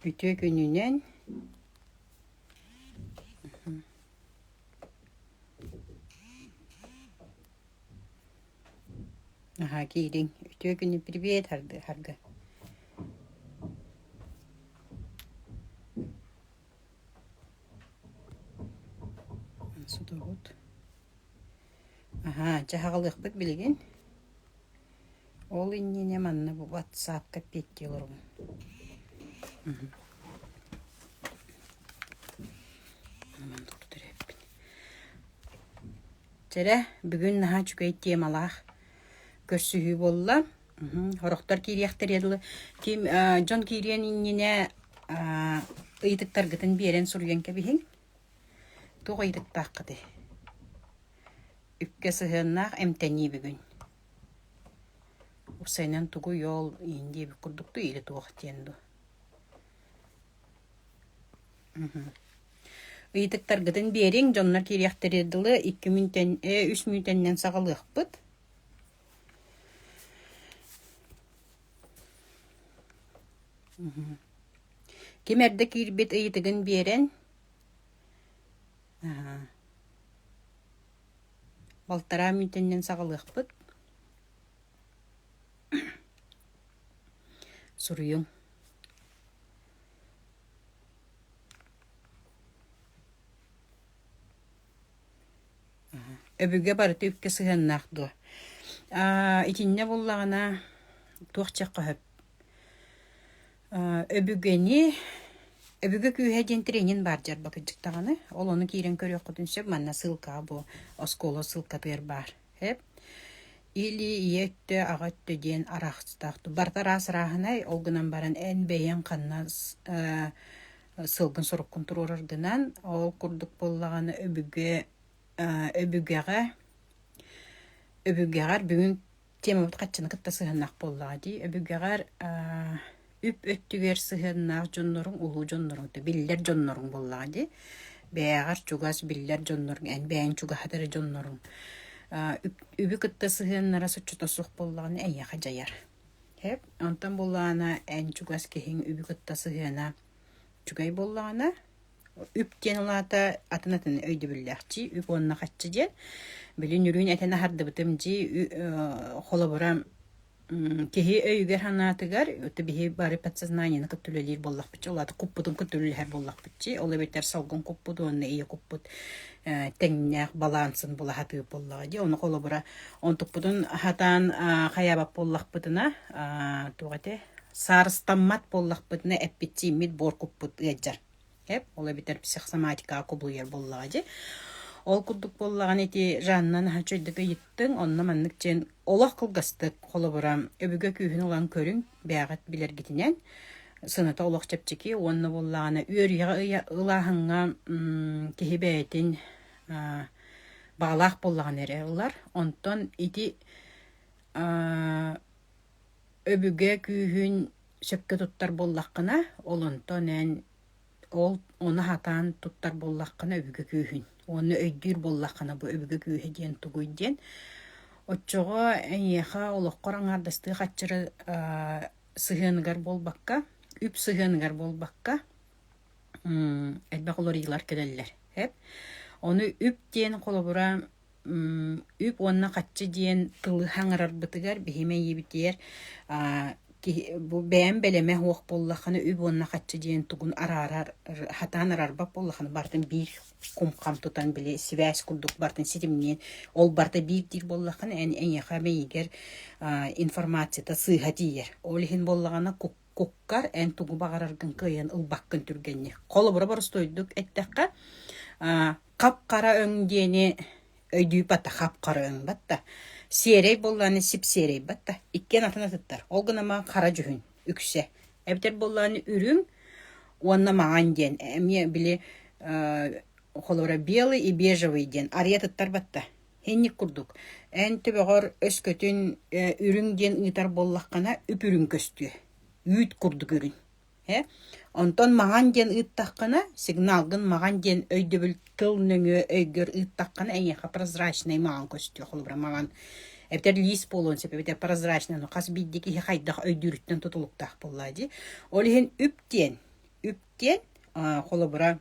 Үтүө күнүнэн Наһаа киириҥ. Үтүө күнү привет Харгы. Сутугут. Аһаа, чэ аҕалыахпыт билигин. Ол иннинэ манна бу ватсапка эппиэттии олоробун. Чэрэ, бүгүн наһаа үчүгэй темалаах көрсүһүү буолла. Сорохтор киириэхтэрэ дылы. Ким дьон киириэн иннинэ ыйытыктаргытын биэрэн суруйан кэбиһиҥ. Туох ыйытыктааххытый? Үпкэ сыһыаннаах эмтэнии бүгүн. Уопсайынан тугуй ол иин диэбит курдук дуу или туох диэн дуу? Ыйытыктаргытын биэриҥ, дьоннор киириэхтэригэр дылы икки мүнүүтэн, үс мүнүүтэннэн саҕалыахпыт. Ким эрдэ киирбит ыйытыгын биэрэн Балтараа мүнүүтэннэн саҕалыахпыт. Суруйуҥ. Өбүгэ барыта үпкэ сыһыаннаах дуо? Итиннэ буоллаҕына туох диэххэ сөп? Өбүгэни Өбүгэ күүһэ диэн тренинг баар дьарба кырдьык даҕаны. Ол ону киирэн көрүөххүтүн сөп. Манна ссылкаҕа бу оскуола ссылкатыгар баар. Сөп. Или ийэ өттө, аҕа өттө диэн араахтаах. Барыта араас арааһынай, ол гынан баран эн бэйэҥ ханна сылгын соруккун туруораргынан, ол курдук буоллаҕына өбүгэ өбүгэҕэ өбүгэҕэр бүгүн темабыт хаччыны кытта сыһыаннаах буоллаҕа дии. Өбүгэҕэр үп өттүгэр сыһыаннаах дьонноруҥ, улуу дьонноруҥ, биллэр дьонноруҥ буоллаҕа дии. Бэйэҕэр чугас биллэр дьонноруҥ, эн бэйэҥ чугаһатар дьонноруҥ үбү кытта сыһыаннара соччото суох буоллаҕына эйиэхэ дьайар. Сөп. Онтон буоллаҕына эн чугас киһиҥ үбү кытта сыһыана үчүгэй буоллаҕына, үп диэн ол аата атын-атын өйдөбүллээх дии, үп уонна хаччы диэн. Били нүрүүн этэн аһардыбытым дии, холобура киһи өйүгэр-санаатыгар биһи бары подсознаниены кытта үлэлиир буоллахпыт ол аата куппутун кытта үлэлэһэр буоллахпыт ол эбэтэр салгын куппут уонна ийэ куппут тэҥнээх балансын була сатыыр буоллаҕа дии ону холобура онтукпутун хатаан хайаабат буоллахпытына туох этэ саарыстаммат буоллахпытына эппит-сииммит буор куппут ыалдьар Эп, ол эбэтэр психосоматикаҕа кубулуйар буоллаҕа дии. Ол курдук буоллаҕына ити Жанна наһаа үчүгэйдик ыйыттыҥ, онно маннык диэн олох кылгастык холобура өбүгэ күүһүн ылан көрүҥ, бэйэҕит билэргитинэн сыаната олох чэпчэки уонна буоллаҕына үөрүйэҕи ылааһыҥҥа киһи бэйэтин баҕалаах буоллаҕына эрэ ылар. Онтон ити өбүгэ күүһүн сөпкө туттар буоллаххына, ол онтон эн ол ону сатаан туттар буоллаххына өбүгэ күүһүн уонна өйдүүр буоллаххына бу өбүгэ күүһэ диэн тугуй диэн оччоҕо эйиэхэ олоххор аҥаардастыы хаччыры сыһыаныгар буолбакка үп сыһыаныгар буолбакка элбэх уларыйыылар кэлэллэр эп ону үп диэн холобура үп уонна хаччы диэн тылы хаҥарарбытыгар биһи мэйиибитигэр киһи бу бэйэм бэлэмэ суох буоллаххына үп уонна хаччы диэн тугун араарар хатаан араарбат буоллаххына барытын биир кум-хам тутан били сибээс курдук барытын ситимниэн ол барыта биир диир буоллаххына эн эйиэхэ мэйиигэр информацията сыыһа тиийэр ол иһин буоллаҕына куккар эн тугу баҕараргын кыайан ылбаккын түргэнник холобура боростуойдук эттэххэ Хап-хара өҥ диэни өйдүү батта хап-хара өҥ батта. Сиэрэй буоллаҕына сип-сиэрэй батта. Иккиэн атын атыттар. Ол гынан хара дьүһүн үксэ. Эбэтэр буоллаҕына үрүҥ уонна маҥан диэн эмиэ били холобура белый и бежевый диэн арыйа атыттар батта. Инник курдук. Эн төбөҕөр өскөтүн үрүҥ диэн ыытар буоллаххына үп-үрүҥ көстүө. Үүт курдук үрүҥ. Э? Онтон маҥан диэн ыыттаххына, сигналгын маҥан диэн өйдөбүл тыл нөҥүө өйгөр ыыттаххына, эйиэхэ прозрачнай маҥан көстүө, холобура маҥан эбэтэр лиис буолуон сөп, эбэтэр прозрачный, ону хас биирдии киһи хайдах өйдүүрүттэн тутулуктаах буоллаа дии. Ол иһин үп диэн. Үп диэн холобура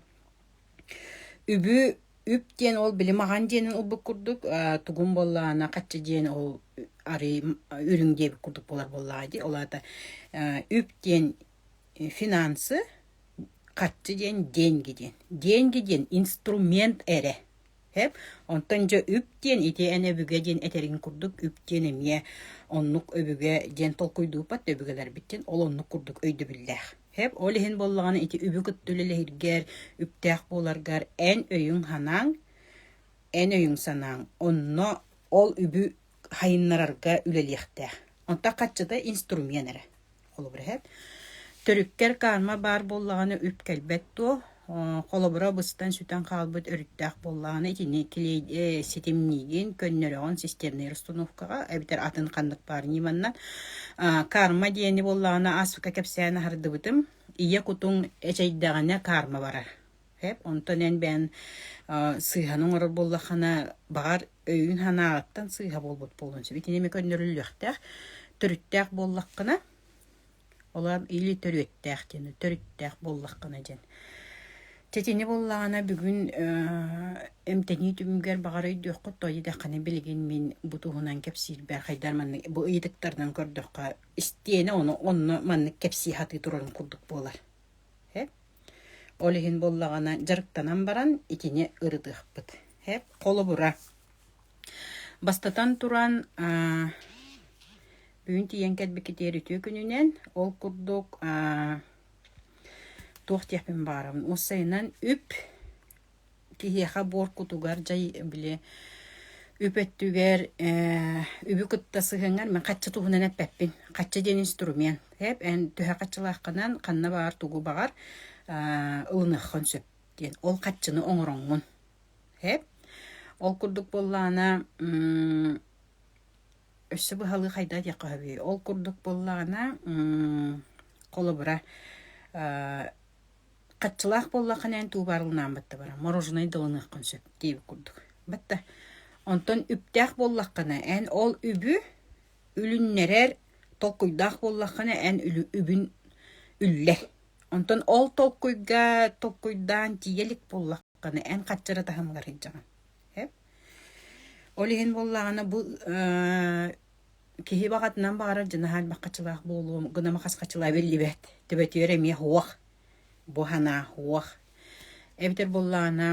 үбү үп диэн ол били маҕан диэнин ылбыт курдук тугум буоллаҕына хаччы диэн ол арыы үрүҥ диэбит курдук буолар буоллаҕа дии. Ол аата үп диэн финансы, хаччы диэн деньги диэн. Деньги диэн инструмент эрэ. Эп, онтон дьэ үп диэн ити эн өбүгэ диэн этэриҥ курдук үп диэн эмиэ оннук өбүгэ диэн толкуйдууппат да өбүгэлэрбит диэн ол оннук курдук өйдөбүллээх. Эп, ол иһин буоллаҕына ити үбү кытта үлэлэһиргэр, үптээх буоларгар эн өйүҥ-санааҥ, эн өйүҥ-санааҥ онно ол үбү хайыннарарга үлэлиэхтээх. Онтон хаччыта инструмент эрэ. Холобура иһэр. Төрүккэр карма баар буоллаҕына үп кэлбэт дуо? Холобура быстан сүтэн хаалбыт өрүттээх буоллаҕына итини килиэй ситимниигин, көннөрөҕүн системнай расстановкаҕа эбэтэр атын ханнык баар ньыманнан. Карма диэни буоллаҕына ааспыкка кэпсээн аһардыбытым. Ийэ кутуҥ эчэйдэҕинэ карма барар. Эп, онтон эн бэйэн сыыһаны оҥорор буоллаххына, баҕар өйүн-санааҕыттан сыыһа буолбут буолуон сөп. Итини эмиэ көннөрүллүөхтээх. Төрүттээх буоллаххына, ол или төрүөттээх диэн, төрүттээх буоллаххына диэн. Чэ итини буоллаҕына бүгүн эмтэнии түмүгэр баҕар өйдүөххүт тоҕо диэтэххинэ билигин мин бу туһунан кэпсиирбэр хайдах маннык бу ыйытыктарынан көрдөххө истиэнэ ону онно маннык кэпсии сатыы турарым курдук буолар. Һэп. Ол иһин буоллаҕына дьарыктанан баран итини ырытыахпыт. Һэп. Холобура, бастатан туран бүгүн тиийэн кэлбиккитигэр үтүө күнүнэн, ол курдук туох диэхпин баҕарабын, уопсайынан үп киһиэхэ буор кутугар дьай били үп өттүгэр үбү кытта сыһыаҥҥар мин хаччы туһунан эппэппин. Хаччы диэн инструмент. Эп эн төһө хаччылааххынан ханна баҕар тугу баҕар ылыныаххын сөп диэн. Ол хаччыны оҥороҥҥун. Эп ол курдук буоллаҕына өссө быһалыы хайдах диэххэ сөбүй? Ол курдук буоллаҕына холобура Хаччылаах буоллаххына эн туубаарылынаан батта баран мороженай да ылыныаххын сөп диэбит курдук. Батта. Онтон үптээх буоллаххына эн ол үбү үлүннэрэр толкуйдаах буоллаххына эн үбүн үллэр. Онтон ол толкуйга толкуйдаан тиийэ илик буоллаххына эн хаччыра таһымыгар сылдьаҕын. Эп. Ол иһин буоллаҕына бу киһи баҕатынан баҕарар дьанаһаан баххачылаах буолуом гынама хасхачылаа биллибэт. Төбөтүгэр эмиэ суох. Бу санаа суох. Эбэтэр буоллаҕына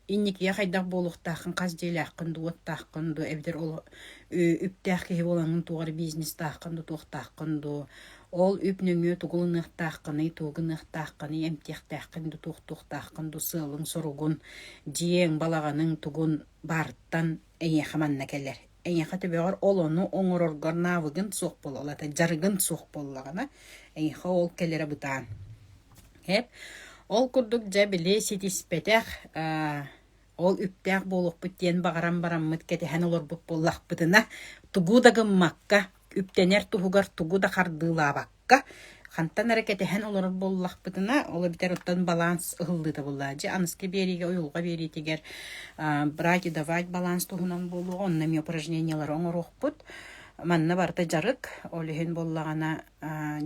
инникигэ хайдах буолуохтааххын, хас дьиэлээххин дуу, уоттааххын дуу, эбэтэр ол үптээх киһи буолаҥҥын туох эрэ бизнестааххын дуу, туохтааххын дуу, ол үп нөҥүө тугу ылыныахтааххыный, тугу гыныахтааххыный, эмтиэхтээххин дуу, туохтуохтааххын дуу, сыалыҥ-соругун, дьиэҥ, балаҕаныҥ тугун баарыттан эйиэхэ манна кэлэр. Эйиэхэ төбөҕөр ол ону оҥороргор навыгын суох буолла, ол аата дьарыгын суох буоллаҕына, эйиэхэ ол кэлэрэ бытаан. Эп. Ол курдук дьэ били ситиспэтэх ол үптээх буолуохпут диэн баҕаран бараммыт кэтэһэн олорбут буоллахпытына, тугу да гыммакка, үптэнэр туһугар тугу да хардыылаабакка, хантан эрэ кэтэһэн олорор буоллахпытына, ол эбэтэр оттон баланс ыһыллыыта буоллаҕа. Дьэ, аныгыскы биэриигэ уйулҕа биэриитигэр брать и давать баланс туһунан буолуоҕа, онно эмиэ упражнениелары оҥоруохпут. Манна барыта дьарык, ол иһин буоллаҕына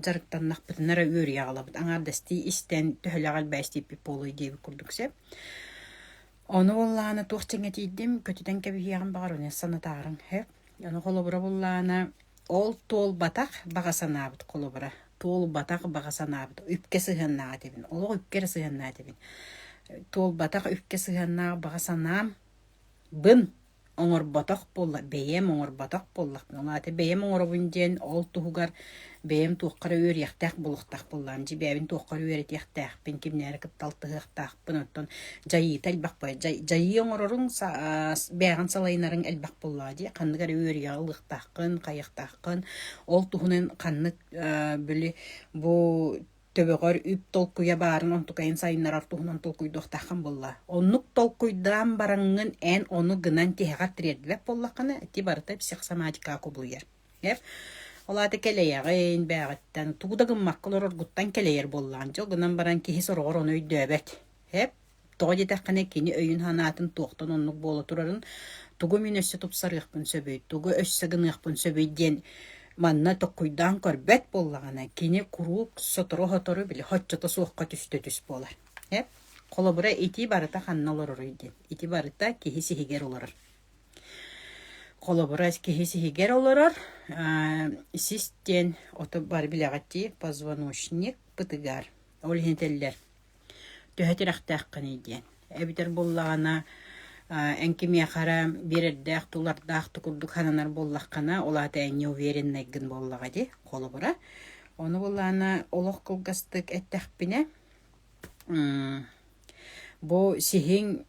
дьарыктаннахпытына эрэ үөрүйэх ылабыт. Аҥаардастыы истэн төһөлөөх элбээстииппит буолуой диэбит курдук сөп. Ону буоллаҕына туох чэҥэтийдим, көтүтэн кэбиһиэҕим баҕар, ону санатаарыҥ сөп. Ону холобура буоллаҕына Ол туолбатах баҕа санаабыт холобура, туолбатах баҕа санаабыт үпкэ сыһыаннаах этэбин, олох үпкэ эрэ сыһыаннаах этэбин. Туолбатах үпкэ сыһыаннаах баҕа санаам бын оҥорботох буолла, бэйэм оҥорботох буоллахпына, ол аата бэйэм оҥоробун диэн ол туһугар бэйэм туохха эрэ үөрүйэхтээх буолуохтаах буоллаҕым дии, бэйэбин туохха эрэ үөрэтиэхтээхпин, кимнээри кытта алтыһыахтаахпын, оттон дьайыыта элбэх буолар. Дьайыы оҥороруҥ бэйэҕин салайынарыҥ элбэх буоллаҕа дии. Ханнык эрэ үөрүйэҕи ылыахтааххын, хайыахтааххын. Ол туһунан ханнык били бу төбөҕөр үп толкуйа баарын онтукайын сайыннарар туһунан толкуйдуохтааххын буолла. Оннук толкуйдаан бараҥҥын эн ону гынан тиһэҕэр тириэрдибэт буоллаххына, ити барыта психосоматикаҕа кубулуйар. Ол аата кэлэйэҕин, бээҕиттэн тугу да гыммакка олороргуттан кэлэйэр буоллаҕын. Дьол гынан баран киһи сороҕор ону өйдөөбөт. Эп, тоҕо диэтэххинэ кини өйүн-санаатын туохтан оннук буола турарын, тугу мин өссө тупсарыахпын сөбүй, тугу өссө гыныахпын сөбүй диэн. Манна токкуйдаан көрбөт буоллаҕына, кини куруук сотору-сотору били соччото суохха түстэ түс буолар. Эп Холобура, ити барыта ханна олороруй диэн. Ити барыта киһи сиһигэр олорор. Холобура, киһи сиһигэр олорор, сис диэн ото бары билэҕит дии, позвоночник бытыгар. Ол иһин этэллэр, төһө тирэхтээххиний диэн. Эбэтэр буоллаҕына, эн кимиэхэ эрэ биэрэрдээх, тулардаах да курдук сананар буоллаххына, ол аата эн неувереннайгын буоллаҕа дии, холобура. Ону буоллаҕына, олох кылгастык эттэхпинэ, бу сиһиҥ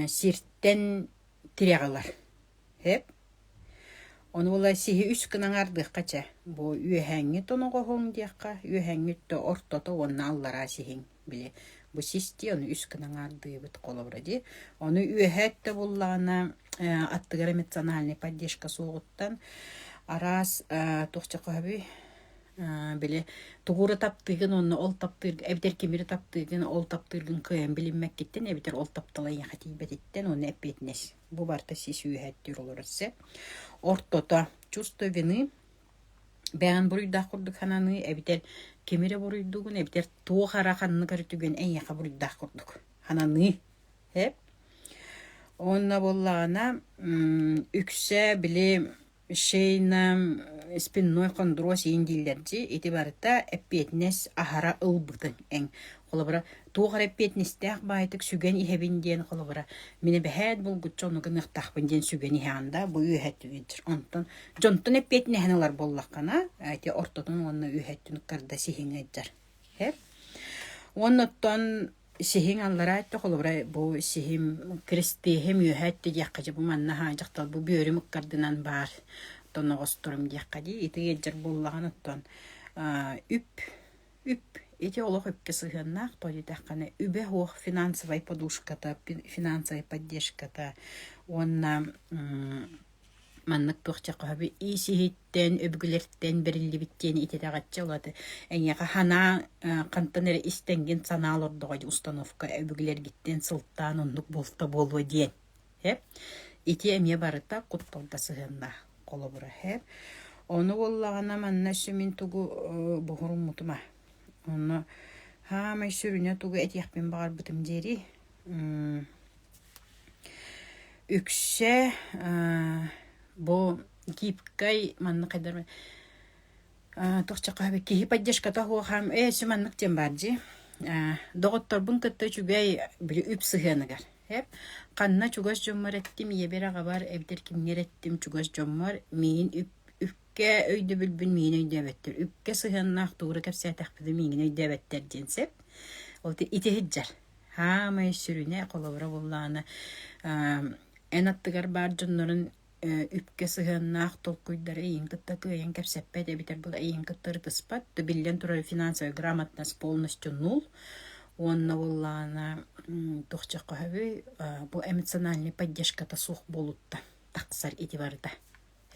сиртэн тирэх ылар. Эп. Ону була сиһи үс гына аҥаардыахха чэ. Бу үөһээҥҥи тоноҕоһуҥ диэххэ, үөһээҥҥи өттө ортото уонна аллараа сиһиҥ били бу сис дии, ону үс гына аҥаардыыбыт холобура дии. Ону үөһээ өттө буллаҕына аттыгар эмоциональнай поддержка суоҕуттан араас туох чохоһобүй били тугу эрэ таптыыгын уонна ол таптыыр эбэтэр кими эрэ таптыыгын ол таптыыргын кыайан билиммэккиттэн эбэтэр ол таптала эйиэхэ тиийбэтиттэн уонна эппиэтинэс бу барыта сис үөһэттиир олорор сөп ортото чувство вины бэйэҕин буруйдаах курдук сананыы эбэтэр кими эрэ буруйдуугун эбэтэр туох эрэ ханнык эрэ түгэн эйиэхэ буруйдаах курдук сананыы сөп уонна буоллаҕына үксэ били Шейна спинной хондуруос иин дииллэр дии, ити барыта эппиэтинэс аһара ылбытыҥ эн. Холобура, туох эрэ эппиэтинэстээх баайтык сүгэн иһэбин диэн холобура, мин эбэһээт булгуччу ону гыныахтаахпын диэн сүгэн иһэҕин да, бу үөһэттэн Онтон дьонтон эппиэтинэһин ылар буоллаххына, ити ортотун уонна үөһэттэн ыккарда сиһиҥ ыалдьар. Уонна оттон Сиһиҥ аллараа өттө холобура бу сиһим крестиһим үөһээ өттө диэххэ дьэ бу манна аһаа дьахтал бу бүөрүм ыккардынан баар тоноҕосторум диэххэ дии ити ыалдьар буоллаҕына оттон үп үп ити олох үпкэ сыһыаннаах тоҕо диэтэххинэ үбэ суох финансовай подушката финансовай поддержката уонна Маннык туох дьэ ис-иһиттэн, өбүгэлэртэн бэриллибит диэн итэтэҕиччэ ол аата эйиэхэ санаа хантан эрэ истэҥҥин санаа олордоҕо дии установка өбүгэлэргиттэн сылтаан оннук буолта буолуо диэн һэп. Ити эмиэ барыта кутталга сыһыаннаах холобура һэп. Ону буоллаҕына манна өссө мин тугу буһуруммутум аа. Онно хаамай сүрүнэ тугу этиэхпин баҕарбытым диэри Үксэ бу гибкай маннык хайдах туох киһи поддержката суох ээ өссө маннык диэн баар дии доҕотторбун кытта үчүгэй били үп сыһыаныгар эп ханна чугас дьоммор эттим ийэбэр аҕабар эбэтэр кимҥэ эрэ эттим чугас дьоммор миигин үп үпкэ өйдөбүлбүн миигин өйдөөбөттөр үпкэ сыһыаннаах тугу эрэ кэпсээтэхпинэ миигин өйдөөбөттөр диэн сөп ол ити сылдьар Хаамай сүрүнэ холобура буоллаҕына эн аттыгар баар дьоннорун үпкэ сыһыаннаах толкуйдары эйигин кытта кыайан кэпсэппэт эбэтэр бу эйигин кытта ырытыспат, то биллэн турар финансовая грамотность полностью нул уонна буоллаҕына туох дьэххэ бу эмоциональнай поддержката суох буолуттан тахсар ити барыта.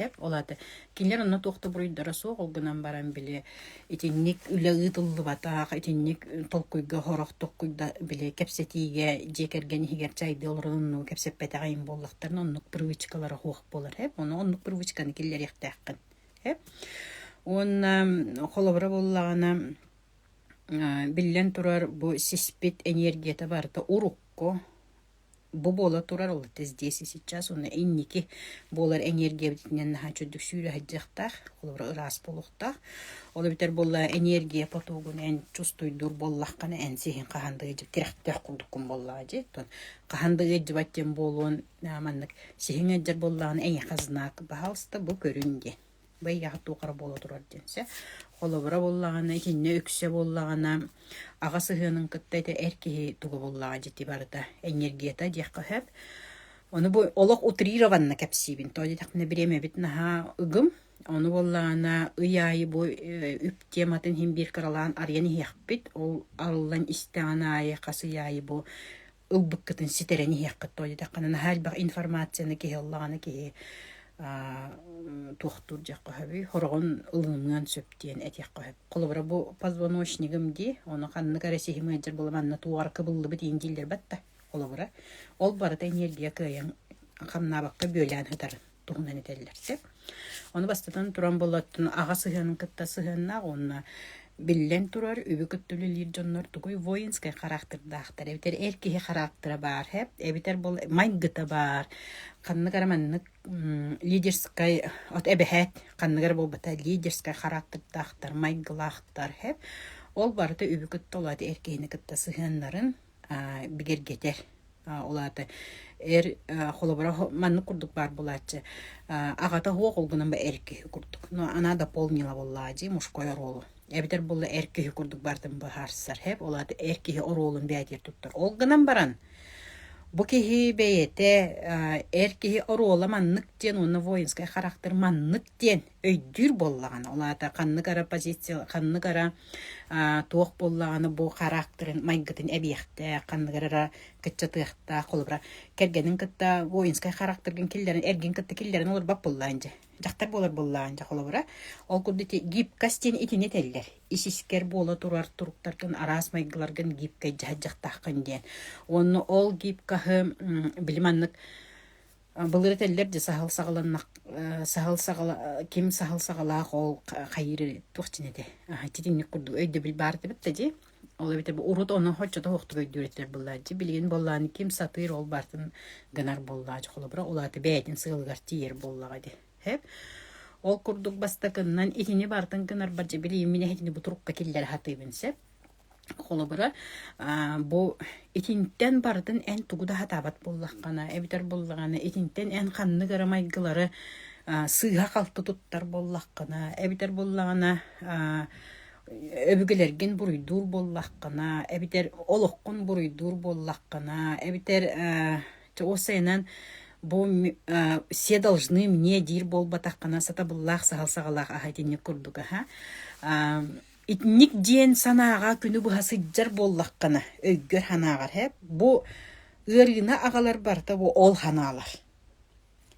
Сөп, ол аата кинилэр онно туох да буруйдара суох, ол гынан баран били итинник үлэ ыытыллыбатах, итинник толкуйга сорох толкуйда били кэпсэтиигэ дьиэ кэргэн иһигэр чайдыы олорон оннугу кэпсэппэтэх эҥин буоллахтарына оннук привычкалара суох буолар эп. Ону оннук привычканы киллэриэхтээххин. Эп. Уонна холобура буоллаҕына биллэн турар бу сиспит энергията барыта урукку Бу буола турар ол это здесь и сейчас уонна инники буолар энергиябытынан наһаа үчүгдүк сүүрэ сылдьыахтаах, холобура ыраас буолуохтаах. Ол эбэтэр буолла энергия потогун эн чувствуйдуур буоллаххына эн сиһин хаһан да ыалдьыбат тирэхтээх курдуккун буоллаҕа дии. Оттон хаһан да ыалдьыбат диэн буолуон маннык сиһиҥ ыалдьар буоллаҕына эйиэхэ знак пожалуйста бу көрүн диэн. Бэйэҕэ туох эрэ буола турар диэн сөп. Холобура буоллаҕына, итиннэ үксэ буоллаҕына, аҕа сыһыанын кытта ити эр киһи туга буоллаҕа дьити барыта энергията диэххэ сөп. Ону бу олох утрированно кэпсиибин. Тоҕо диэтэхпинэ бириэмэбит наһаа ыгым. Ону буоллаҕына ый аайы бу үп тематын иһин биир кыралаан арыйан иһиэхпит. Ол арыллан истэҕин аайы хас ый аайы бу ылбыккытын ситэрэн иһиэххит тоҕо диэтэххинэ наһаа элбэх информацияны киһи ыллаҕына киһи туохтуур диэххэ сөбүй хороҕун ылыныан сөп диэн этиэххэ сөп холобура бу позвоночнигым дии ону ханнык эрэ сиһим ыалдьар буола манна туоҕар кыбыллыбыт иин дииллэр батта холобура ол барыта энергия кыайан хамнаабакка бүөлээн сытарын туһунан этэллэр сөп. Ону бастатан туран буоллаттан аҕа сыһыанын кытта сыһыаннаах уонна биллэн турар үбү кытта үлэлиир дьоннор тугуй воинскай хараактырдаахтар эбэтэр эр киһи хараактыра баар һэп эбэтэр бол майгыта баар ханнык эрэ маннык лидерскай от эбэһээт ханнык эрэ буолбата лидерскай хараактырдаахтар майгылаахтар һэп ол барыта үбү кытта ол эр киһини кытта сыһыаннарын бигэргэтэр. Ол аата эр холобура маннык курдук баар буолааччы аҕата суох ол гынан эр киһи курдук. Но она дополнила буоллаҕа дии мужской оруолу. Эбэтэр буолла эр киһи курдук барытын быһаарсар һэп ол аата эр киһи оруолун бэйэтигэр туттар. Ол гынан баран бу киһи бэйэтэ эр киһи оруола маннык диэн уонна воинскай характер маннык диэн өйдүүр буоллаҕына, ол аата ханнык эрэ позиция, ханнык эрэ туох буоллаҕына бу характерын, майгытын эбиэхтээх, ханнык эрэ кыччатыахтаах, холобура, кэргэнин кытта воинскай характергын киллэрэн, эргин кытта киллэрэн олорбот буоллаҕын дьэ. Дьахтар буолар буоллаҕын дьэ, холобура. Ол курдук ити гибкость диэн итини этэллэр. Ис-искэр буола турар туруктаргын, араас майгыларгын гибкэй дьаһайдьахтааххын диэн. Уонна ол гибкаһы били маннык Былыр этэллэр дьэ саһыл саҕаланнах саһыл саҕала ким саһыл саҕалаах ол хайыыр туох дьин этэ итинник курдук өйдөбүл баар этибит да дии ол эбэтэр урут ону оччото суохтук өйдүүр этилэр буоллааччы билигин буоллаҕына ким сатыыр ол баартын гынар буоллааччы холобура ол аата бэйэтин сыалыгар тиийэр буоллаҕа дии һэп ол курдук бастакыннан итини барытын гынарбар дьэ билигин мин эһитини бу турукка киллэрэ сатыыбын сөп Холобура, бу итинтэн барытын эн тугу да сатаабат буоллаххына, эбэтэр буоллаҕына итинтэн эн ханнык эрэ майгылары сыыһа-халты туттар буоллаххына, эбэтэр буоллаҕына өбүгэлэргин буруйдуур буоллаххына, эбэтэр олоххун буруйдуур буоллаххына, эбэтэр уопсайынан бу все должны мне диир буолбатаххына сатабыллаах саһыл саҕалаах аһа итинник курдук аһа Итинник диэн санааҕа күнү быһа сылдьар буоллаххына, өйгөр санааҕар һээп, бу ыарыыны аҕалар барыта бу ол санаалар.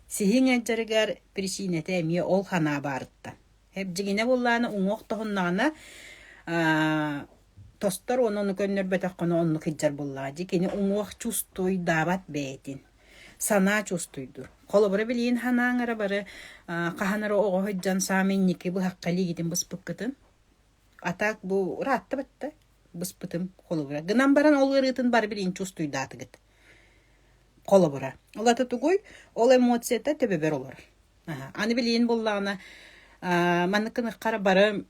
Сиһиҥ ыалдьарыгар причинэтэ эмиэ ол санаа баарыттан. Һэп дьиҥинэ буоллаҕына уҥуох тоһуннаҕына аа тостор уонна ону көннөрбөтөххүнэ оннук сылдьар буоллаҕа дии. Кини уҥуох чувствуйдаабат бэйэтин. Санаа чувствуйдуур. Холобура билигин санааҥ эрэ бары хаһан эрэ оҕо сылдьан саамай инники быһахха илиигитин быспыккытын. А так бу ыраатта батта быспытым холобура. Гынан баран ол ыарыытын бары билигин чувствуйдаатыгыт. Холобура. Ол ата тугуй? Ол эмоцията төбөбөр олорор. Аны билигин буоллаҕына маннык гыныххара бары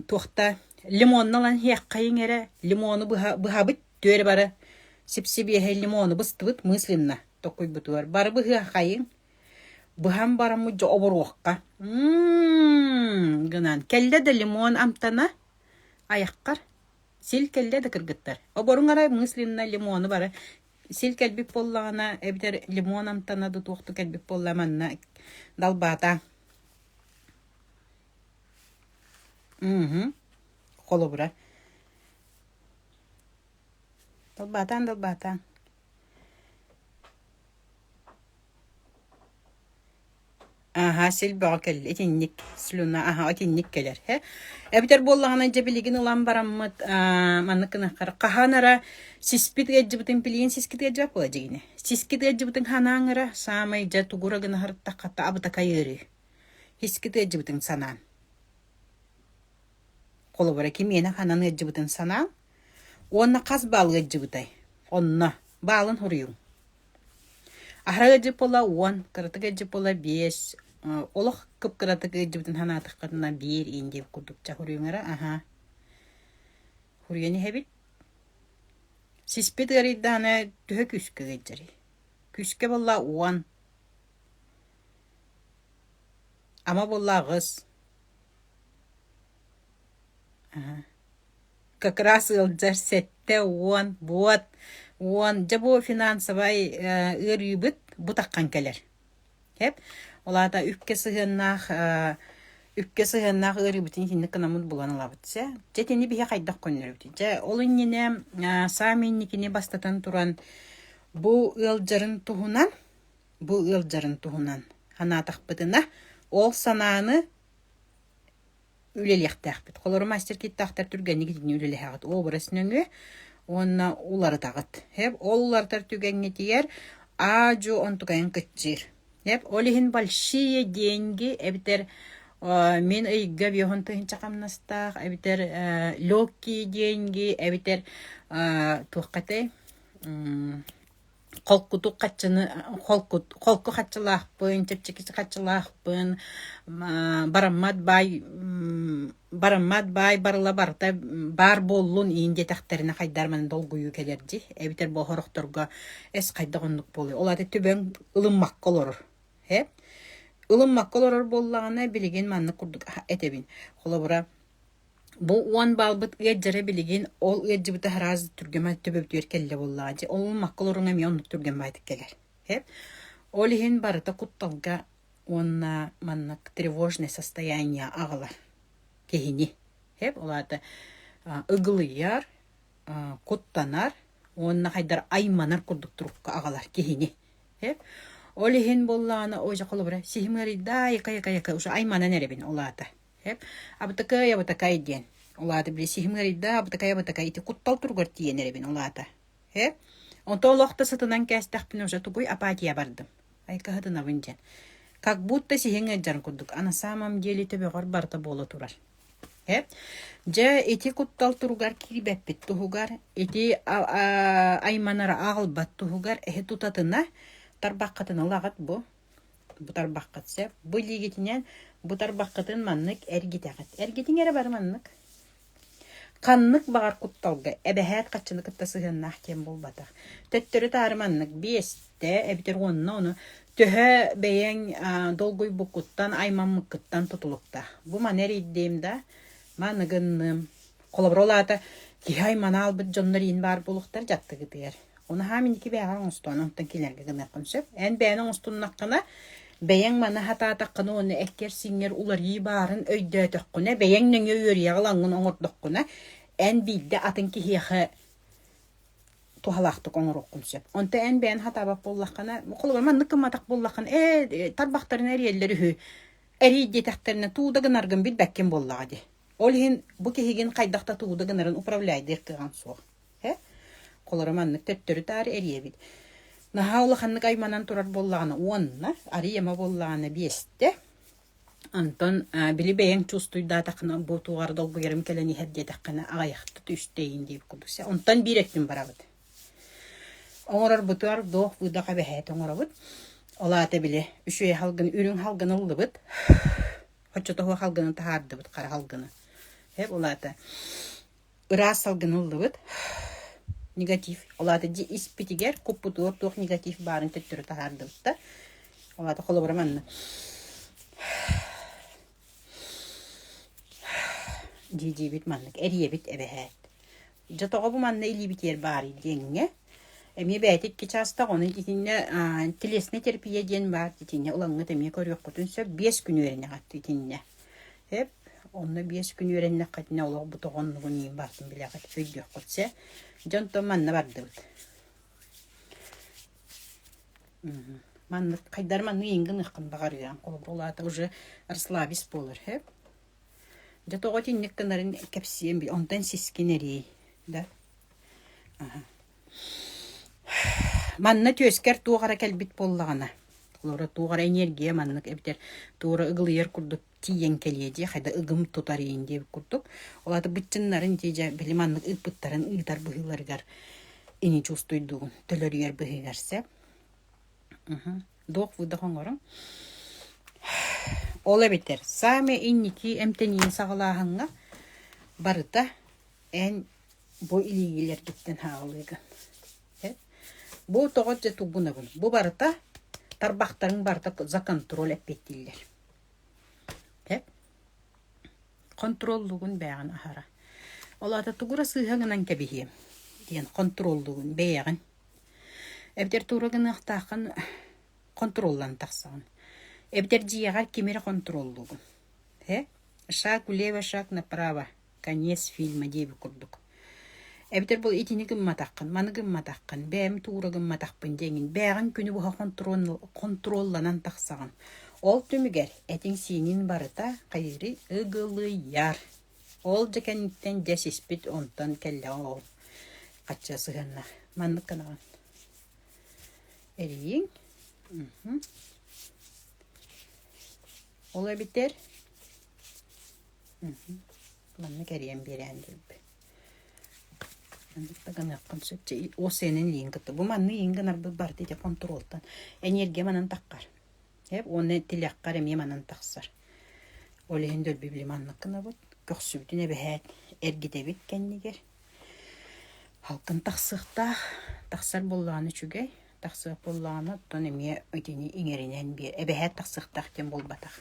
туохта лимонна ылан иһиэххэйиҥ эрэ лимону быһа быһабыт түөрэ бары сипсибиэһэй лимону быстыбыт мысленно токуйбутугар бары быһыаххайыҥ быһан бараммыт дьэ оборуохха гынан кэллэ да лимон амтана айаххар сил кэллэ да кыргыттар оборуҥ арай мысленно лимону бары сил кэлбит буоллаҕына эбэтэр лимон амтана да туохту кэлбит буолла манна далбаатаҥ Мм холобура Далбаатаан, далбаатаан. Аһаа, сил бөҕө кэллэ. Итинник слюна, аһаа, итинник кэлэр. Һэ. Эбэтэр буоллаҕына, дьэ билигин ылан бараммыт, аа, маннык гыныаххара хаһан эрэ сиспит ыалдьыбытын билигин сискит ыалдьыбат буола дьигинэ. Сискит ыалдьыбытын ханаан эрэ саамай дьэ тугура гына сырыттаххата абытакай ыарыы. Сискит ыалдьыбытын санаан. Холобура, кимиэнэ ханан ыалдьыбытын санааҥ уонна хас баал ыалдьыбытай? Онно баалын суруйуҥ. Аһара ыалдьыт буолла 10, кыратык ыалдьыт буолла 5, олох кып-кыратык ыалдьыбытын санаатаххытына биир иин диэбит курдук ча суруйуҥ эрэ, аһаа. Суруйан иһэбит. Сиспит ыарыйдаҕына төһө күүскэ ыалдьарый? Күүскэ буолла 10, ама буолла 8, Как раз ыалдьар 70, буот, 10 дьэ бу финансовай ыарыыбыт бу таххан кэлэр. Хэп. Ол аата үпкэ сыһыаннаах үпкэ сыһыаннаах ыарыыбытын итинник гынаммыт булан ылабыт. Дьэ, дьэ итини биһи хайдах көннөрөбүт? Дьэ, ол иннинэ саамай инникини бастатан туран бу ыалдьарын туһунан бу ыалдьарын туһунан санаатахпытына, ол санааны үлэлиэхтээхпит. Холору мастер-киттаахтар түргэнник итини үлэлэһэҕит образ нөҥүө уонна уларытаҕыт. Хэп ол уларытар түгэҥҥитигэр аа-дьуо онтукайын кыччыыр. Ол иһин большие деньги эбэтэр мин ыйга биэһон тыһыынча хамнастаах эбэтэр легкие деньги эбэтэр туохха этэй холкутук хаччыны холку хаччылаахпын, чэпчэки хаччылаахпын, бараммат баай бараммат баай барыла барыта баар буоллун иин диэтэхтэринэ хайдаар манна долгуйуу кэлэр дии. Эбэтэр бу сорохторго эс хайдах оннук буолуой. Ол аата төбөҥ ылыммакка олорор. Э? Ылыммакка олорор буоллаҕына билигин маннык курдук этэбин. Холобура, бу уон баалбыт ыалдьара билигин ол ыалдьыбыта араас түргэн төбөбүтүгэр кэллэ буоллаҕа дии. Ол ылыммакка олоруҥ эмиэ оннук түргэн баайтык кэлэр. Э? Ол иһин барыта кутталга уонна маннык тревожное состояние аҕалар киһини. Эп ол аата ыгылыйар, куттанар уонна хайдар айманар курдук турукка аҕалар киһини. Эп ол иһин буоллаҕына ой холобура сиһим ыарыйда яка яка яка уже айманан эрэбин ол аата. Эп абытакай абытакай диэн. Ол аата били сиһим ыарыйда абытакай абытакай ити куттал туругар тиийэн эрэбин ол аата. Э? Онтон олох да сытынан кээстэхпинэ уже тугуй апатия бардым. Айкаһытынабын диэн. Как будто сиһиҥ ыалдьарын курдук. А на самом деле төбөҕөр барыта буола турар. Э? Дьэ, ити куттал туругар киирбэппит туһугар, ити айманара аҕалбат туһугар эһи тутатына тарбаххытын ылаҕыт бу. Бу тарбаххыт сөп. Бу илиигитинэн бу тарбаххытын маннык эргитэҕит. Эргитиҥ эрэ бары маннык. Ханнык баҕар кутталга эбэһээт хаччыны кытта сыһыаннаах диэн буолбатах. Төттөрү-таары маннык биэстэ эбэтэр уонна ону төһө бэйэҥ долгуйбуккуттан, аймаммыккыттан тутулуктаах. Бу маны эрийдиим да, маны гынным. Холобура, ол аата киһи аймана албыт дьоннор иин баар буолуохтар дьаттыгытыгар. Ону хаам инники бэйэҕэр оҥостон, онтон кинилэргэ гыныаххын сөп. Эн бэйэни оҥостуннаххына, бэйэҥ маны хатаатаххына уонна эккэр-сииҥҥэр уларыйыы баарын өйдөөтөххүнэ, бэйэҥ нөҥүө үөрүйэҕи ылаҥҥын оҥордоххуна, эн биирдэ атын киһиэхэ туһалаахтык оҥоруоххун сөп. Онтон эн бэйэн хатаабат буоллаххына, холобура маннык гымматах буоллаххына, ээ тарбахтарын эрийэллэр үһү, эрий диэтэхтэринэ туу да гынаргын билбэккин буоллаҕа дии. Ол иһин бу киһигин хайдах да туу да гынарын управляйдыыр кыаҕыҥ суох. Э? Холоро маннык төттөрү-таары эрийэбит. Наһаа улаханнык айманан турар буоллаҕына уонна арыйама буоллаҕына биэстэ. Онтон били бэйэҥ чувствуйдаатаххына бу туоҕар долгуйарым кэлэн иһэр диэтэххинэ аҕыйахта түстэйин диэбит курдук. Онтон биир өттүн барабыт. Оҥорорбутугар вдох выдох эбэһээт оҥоробут. Ол аата били үчүгэй халгын, үрүҥ халгын ыллыбыт. Оччотоһуо халгыны таһаардыбыт, хара халгыны. Э, ол аата Ыраас салгыны ыллыбыт. Негатив. Ол аата дьи испитигэр куппутугар туох негатив баарын төттөрү таһаардыбыт да. Ол аата холобура манна. Дии-диибит маннык эрийэбит эбэһээт. Дьэ тоҕо бу манна илиибитигэр баарый диэҥҥэ эмиэ бэйэтэ икки чаастаах онон итиннэ телесная терапия диэн баар итиннэ ылаҥҥыт эмиэ көрүөххүтүн сөп биэс күн үөрэнэҕит итиннэ Эп, онно биэс күн үөрэннэххитинэ олох бу тоҕо оннугун иин баартын билэҕит, өйдүөххүт сэ. Дьэ онтон манна бардыбыт. Маннык хайдары маннык иин гыныаххын баҕарыаҥ. Холобур, ол аата уже расслабись буолар, һэ. Дьэ тоҕо итинник гынарын кэпсиэм онтон сискин эриэй, да. Аха. Манна түөскэр туох эрэ кэлбит буоллаҕына, холобура туох эрэ энергия маннык эбэтэр туора ыгылыйар курдук тиийэн кэлиэ дии, хайда ыгым тутар иин диэбит курдук. Ол аата быччыннарын дии дьэ били маннык ыыппыттарын ыытар быһыыларыгар ини чувствуйдугун төлөрүйэр быһыыгар сөп. Вдох-выдох оҥоруҥ. Ол эбэтэр саамай инники эмтэниини саҕалааһыҥҥа барыта эн бу илиигилэргиттэн саҕалыыгын. Бу тоҕо дьэ тугунабын? Бу барыта тарбахтарыҥ барыта за контроль эппиэттииллэр. Хонтуруоллугун бэйэҕин аһара. Ол аата тугу эрэ сыыһа гынан кэбиһиэм диэн хонтуруоллугун бэйэҕин. Эбэтэр туора гыныахтааххын хонтуруоллаан тахсаҕын. Эбэтэр дьиэҕэр кими эрэ хонтуруоллуугун. Шаг влево, шаг направо. Конец фильма диэбит курдук. Эбэтэр бу итини гымматаххын, маны гымматаххын, бэйэм туура гымматахпын диэҥин бэйэҕин күнү быһа хонтуруолланан тахсаҕын. Ол түмүгэр этиҥ-сииниҥ барыта хайыырый ыгылыйар. Ол дьэ кэнниттэн дьэ сиспит онтон кэллэҕэ ол хачча сыһыаннаах. Маннык гынаҕын. Эрийиҥ. Ол эбэтэр манна кэрийэн биэрээн диэбит. Маннык да гыныаххын сөп. Чэ, ол сиэнин илиин кытта. Бу маннык иин гынарбыт барыта ити хонтуруолтан. Энергия манан таххар. Эп уонна тилэххэр эмиэ манан тахсар. Ол иһин дөлбү били маннык гынабыт. Көхсүбүтүн эбэһээт эргитэбит кэннигэр. Халкын тахсыахтаах. Тахсар буоллаҕына үчүгэй. Тахсыах буоллаҕына оттон эмиэ итини иҥэринэн биэр. Эбэһээт тахсыахтаах диэн буолбатах.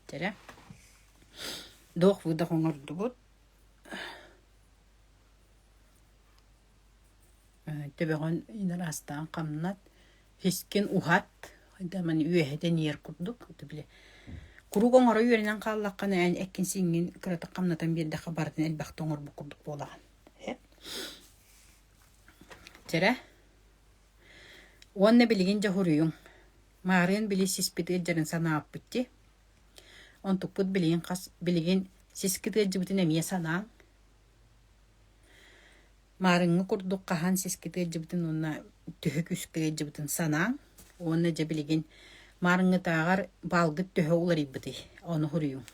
Тэрэ. Вдох-выдох оҥордубут. Төбөҕүн ыраастаан хамнат, сискин уһат, маны үөһэтэн иэр курдук били куруук оҥоро үөрэнэн хааллаххына эн эккин-сииҥҥин кыратык хамнатан биэрдэххэ барытын элбэхтэ оҥорбут курдук буолаҕын. Чэрэ. Уонна билигин дьоһуруйуҥ. Маарыын били сиспит ыалдьарын санаабыппыт дии. Онтукпут билигин хас билигин сискит ыалдьыбытын эмиэ санааҥ. Маарыҥҥы курдук хаһан сискит ыалдьыбытын уонна төһө күүскэ ыалдьыбытын санааҥ уонна дьэ билигин маарыҥҥытааҕар баалгыт төһө уларыйбытый, ону суруйуҥ.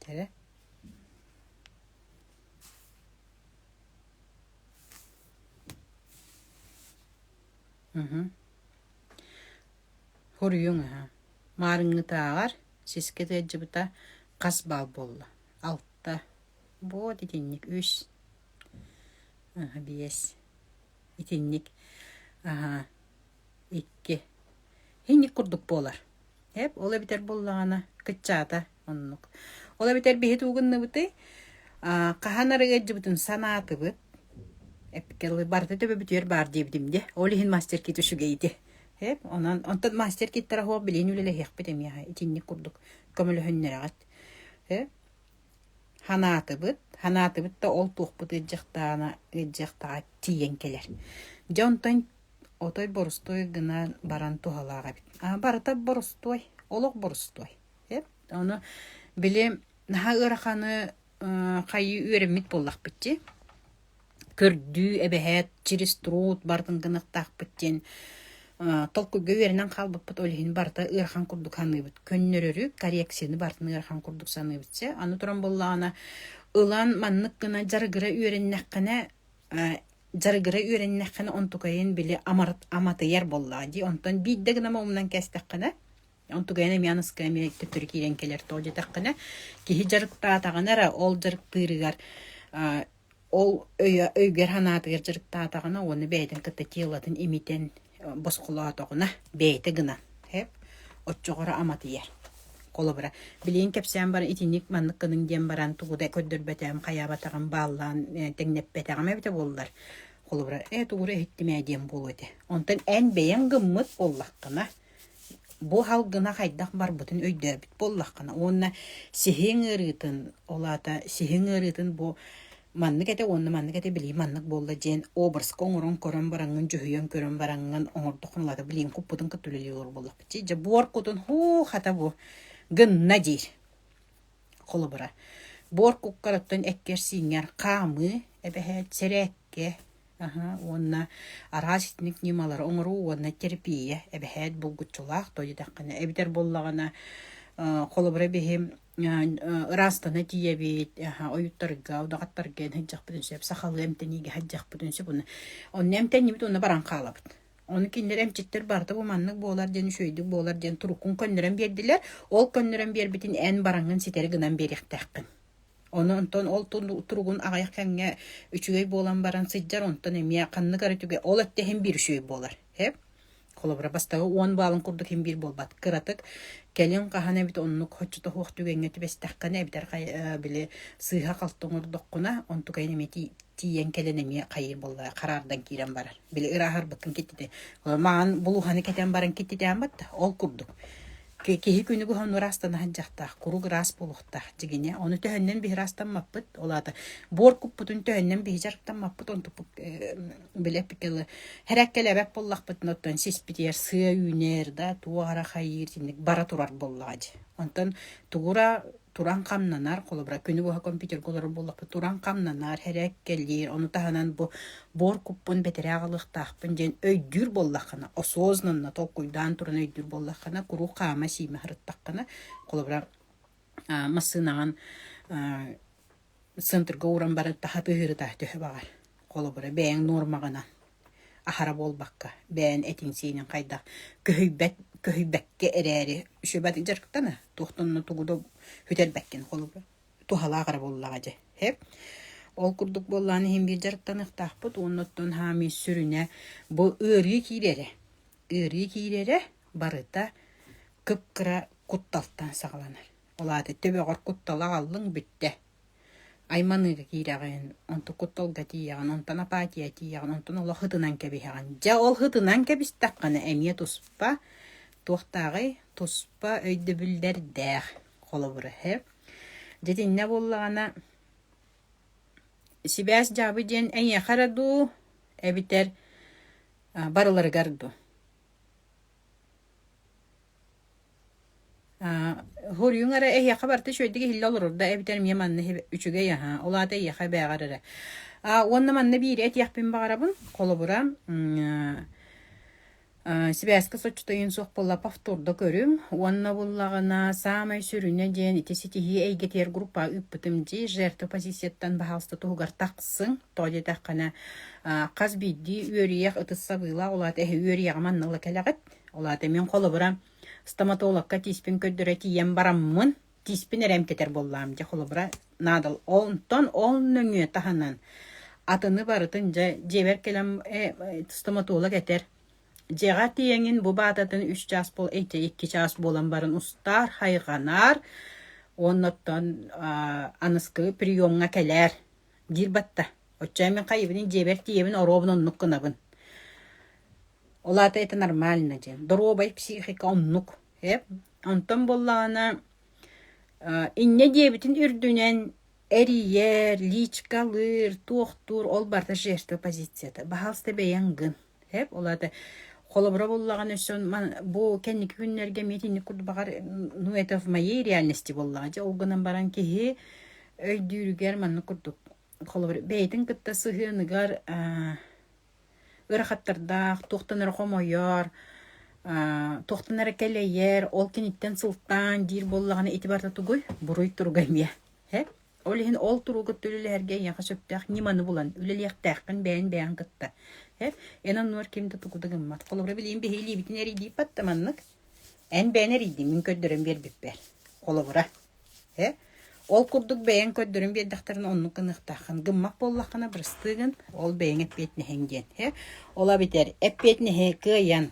Эрэ. Хоруйуҥ аһа. Маарыҥҥытааҕар сискэ ыалдьыбыта хас баал буолла? Алта. Буот итинник үс. Аһа биэс. Итинник. Аһа икки. Инник курдук буолар. Эп ол эбэтэр буоллаҕына кыччаата оннук. Ол эбэтэр биһи тугу гынныбытый? Хаһан арыгы ыалдьыбытын санаатыбыт. Эппиккэ барыта төбөбүтүгэр баар диэбитим дии. Ол иһин мастер-кит үчүгэй ити. Эп онон онтон мастер-киттара суох билигин үлэлэһиэхпит эмиэ итинник курдук көмөлөһүннэрэҕит. Эп ханаатыбыт, ханаатыбыт да ол туохпут ыалдьыахтаҕына ыалдьыахтаҕа тиийэн кэлэр. Дьэ онтон отой борустуой гынан баран туһалаах эбит. А барыта борустуой, олох борустуой. Эп ону били наһаа ыараханы хайыы үөрэммит буоллахпыт дии. Көрдүү эбэһээт через труд барытын гыныахтаахпыт диэн толкуйга үөрэнэн хаалбыппыт ол иһин барыта ыарахан курдук саныыбыт. Көннөрөрү, коррекцияны барытын ыарахан курдук саныыбыт чэ. Аны туран буоллаҕына ылан маннык гына дьарыгыра үөрэннэххинэ дьарыгыра үөрэннэххинэ онтукайын били аматыйар буоллаҕа дии. Онтон биирдэ гына умнан кээстэххинэ онтукайын эмиэ аныска эмиэ төттөрү киирэн кэлэр тоҕо диэтэххинэ киһи дьарыктаатаҕына эрэ ол дьарыктыырыгар ол өйө өйгөр санаатыгар дьарыктаатаҕына уонна бэйэтин кытта телатын имитэн босхолоотоҕуна бэйэтэ гынан хэп оччоҕоро аматыйар. Холобура, билигин кэпсээн баран итинник маннык гыныҥ диэн баран тугу да көрдөрбөтөҕүм, хайаабатаҕым, бааллаан тэҥнэппэтэҕим эбитэ буоллар, холобура, ээ тугу эрэ иһиттим ээ диэн буолуо этэ. Онтон эн бэйэҥ гыммыт буоллаххына, бу халгына хайдах барбытын өйдөөбүт буоллаххына уонна сиһиҥ ыарыытын, ол аата сиһиҥ ыарыытын бу маннык этэ уонна маннык этэ билии маннык буолла диэн образка оҥорон көрөн бараҥҥын дьүһүйэн көрөн бараҥҥын оҥордоххуна улаата билиин куппутун кытта үлэлии олорор буоллахпыт дии. Дьэ буор кутун һуу хата бу гынна диир. Холобура, буор куккар оттон эккэр-сииҥҥэр хаамыы эбэһээт сэрээккэ аһа уонна араас итинник ньымалары оҥоруу уонна терапия эбэһээт булгуччулаах то диэтэххинэ эбэтэр буоллаҕына холобура биһи ыраастана тиийэбит ойуттарга удаҕаттарга сылдьахпытын сөп сахалыы эмтэниигэ сылдьахпытын сөп уонна онно эмтэннибит уонна баран хаалабыт ону кинилэр эмчиттэр барыта бу маннык буолар диэн үчүгэйдик буолар диэн туруккун көннөрөн биэрдилэр ол көннөрөн биэрбитин эн бараҥҥын ситэри гынан биэриэхтээххин ону онтон ол туругун аҕыйах кэмҥэ үчүгэй буолан баран сылдьар онтон эмиэ ханнык эрэ түгэн ол өттө иһин биир үчүгэй буолар сөп Холобура, бастакы уон баалын курдук иһин биир буолбат. Кыратык кэлин хаһан эбит оннук хоччотоһуох түгэҥҥэ түбэстэххинэ эбэтэр били сыыһа-халты оҥордоххуна, онтукайын эмиэ тиийэн кэлэн эмиэ хайыыр буолла хараардан киирэн барар. Били ырааһырбыккын киттите. Маҕан булууһаны кэтэн баран киттитээн батта. Ол курдук. Киһи күнү быһа онну ыраастана сылдьахтаах, куруук ыраас буолуохтаах дьигинэ. Ону төһөннөн биһи ыраастаммаппыт, ол аата буор куппутун төһөннөн биһи дьарыктаммаппыт, онтуппут били эппиккэ дылы Һэрэккэлээбэт буоллахпытына оттон сиспитигэр сыа үүнэр да, туох эрэ хайыыр итинник бара турар буоллаҕа дии. Онтон тугура туран хамнанар, холобура, күнү быһа компьютерга олорор буоллахпына, туран хамнанар, һэрээккэлиир, ону таһынан бу буор куппун бэтэрээ аҕалыахтаахпын диэн өйдүүр буоллаххына, осознанно толкуйдаан туран өйдүүр буоллаххына, куруук хаама-сиимэ сырыттаххына, холобура, массыынаҕын центрга ууран баран таһа тыаһыырытаа төһө баҕар. Холобура, бэйэҥ нуормаҕынан аһара буолбакка, бэйэн этиҥ-сииниҥ хайдах көһүйбэт көһүйбэккэ эрээри үчүгэйдик дьарыктана, туохтан тугу да сүтэрбэккин холобура туһалаах эрэ буоллаҕа дьэ. Һэп. Ол курдук буоллаҕына иһин биир дьарыктаныахтаахпыт уонна оттон хаамыы сүрүнэ бу ыарыы киирэрэ. Ыарыы киирэрэ барыта кып-кыра кутталтан саҕаланар. Ол аата төбөҕөр кутталы аҕаллыҥ бүттэ. Айманыыга киирэҕин, онтон кутталга тиийэҕин, онтон апатия тиийэҕин, онтон олох ытынан кэбиһэҕин. Дьэ ол ытынан кэбистэххинэ эмиэ туспа туохтааҕый туспа өйдөбүллэрдээх холобура һэ. Дьэ итиннэ буоллаҕына сибээс дьаабы диэн эйиэхэ эрэ дуу эбэтэр барыларыгар дуу? Хоруйуҥ эрэ эһиэхэ барыта үчүгэйдик иһиллэ олорор да эбэтэр эмиэ манна үчүгэй аһаа, ол аата эйиэхэ бээҕэр эрэ. Уонна манна биири этиэхпин баҕарабын. Холобура, сибээскэ соччото иһин суох буолла повторда көрүҥ. Уонна буллаҕына саамай сүрүнэ диэн ити ситиһии эйгэтигэр группа ыыппытым дии жертва позицияттан баһаалыста туһугар тахсыҥ. Тоҕо диэтэххинэ хас биирдии үөрүйэх ытыс сабыылаах, ол аата эһи үөрүйэҕи манна ыла кэлэҕит. Ол аата мин холобура стоматологка тииспин көрдөрө тиийэн бараммын, тииспин эрэ эмтэтэр буоллаҕым дьэ холобура наадал. Онтон ол нөҥүө таһынан атыны барытын дьэ дьиэбэр кэлэн стоматолог этэр дьиэҕэ тиийэҥин бу баататын үс чаас буол эйте икки чаас буолан баран устаар хайҕанаар уонна оттон аныскы приемҥа кэлээр диир батта. Оччо мин хайыбын дьиэбэр тиийэбин оруобун оннук гынабын. Ол аата это нормально диэн. Доруобай психика оннук. Эп. Онтон буоллаҕына инньэ диэбитин үрдүнэн эрийэр, личкалыыр, туохтуур ол барыта жертва позицията. Баһаалыста бэйэҥ гын. Эп. Ол аата холобура буоллаҕына өссө бу кэнники күннэргэ эмиэ итинник курдук баҕар ну это в моей реальности буоллаҕа дьэ ол гынан баран киһи өйдүүрүгэр маннык курдук холобур бэйэтин кытта сыһыаныгар ыарахаттардаах, туохтан эрэ хомойор, туохтан эрэ кэлэйэр, ол киниттэн сылтаан диир буоллаҕына ити барыта тугуй? Буруй туруга эмиэ. Һэ? Ол иһин ол туругу үлэлэһэргэ эйиэхэ сөптөөх ньыманы булан үлэлиэхтээххин бэйэн бэйэҥ кытта. Һэ? Эн оннугар ким да тугу да гыммат. Холобура билигин биһи илиибитин эрийдииппат да маннык. Эн бэйэн эрийдиҥ, мин көрдөрөн биэрбиппэр. Холобура. Э? Ол курдук бэйэҥ көрдөрөн биэрдэхтэринэ оннук гыныахтааххын. Гыммат буоллаххына бырастыы гын, ол бэйэҥ эппиэтинэһиҥ диэн. Э? Ол эбэтэр эппиэтинэһи кыайан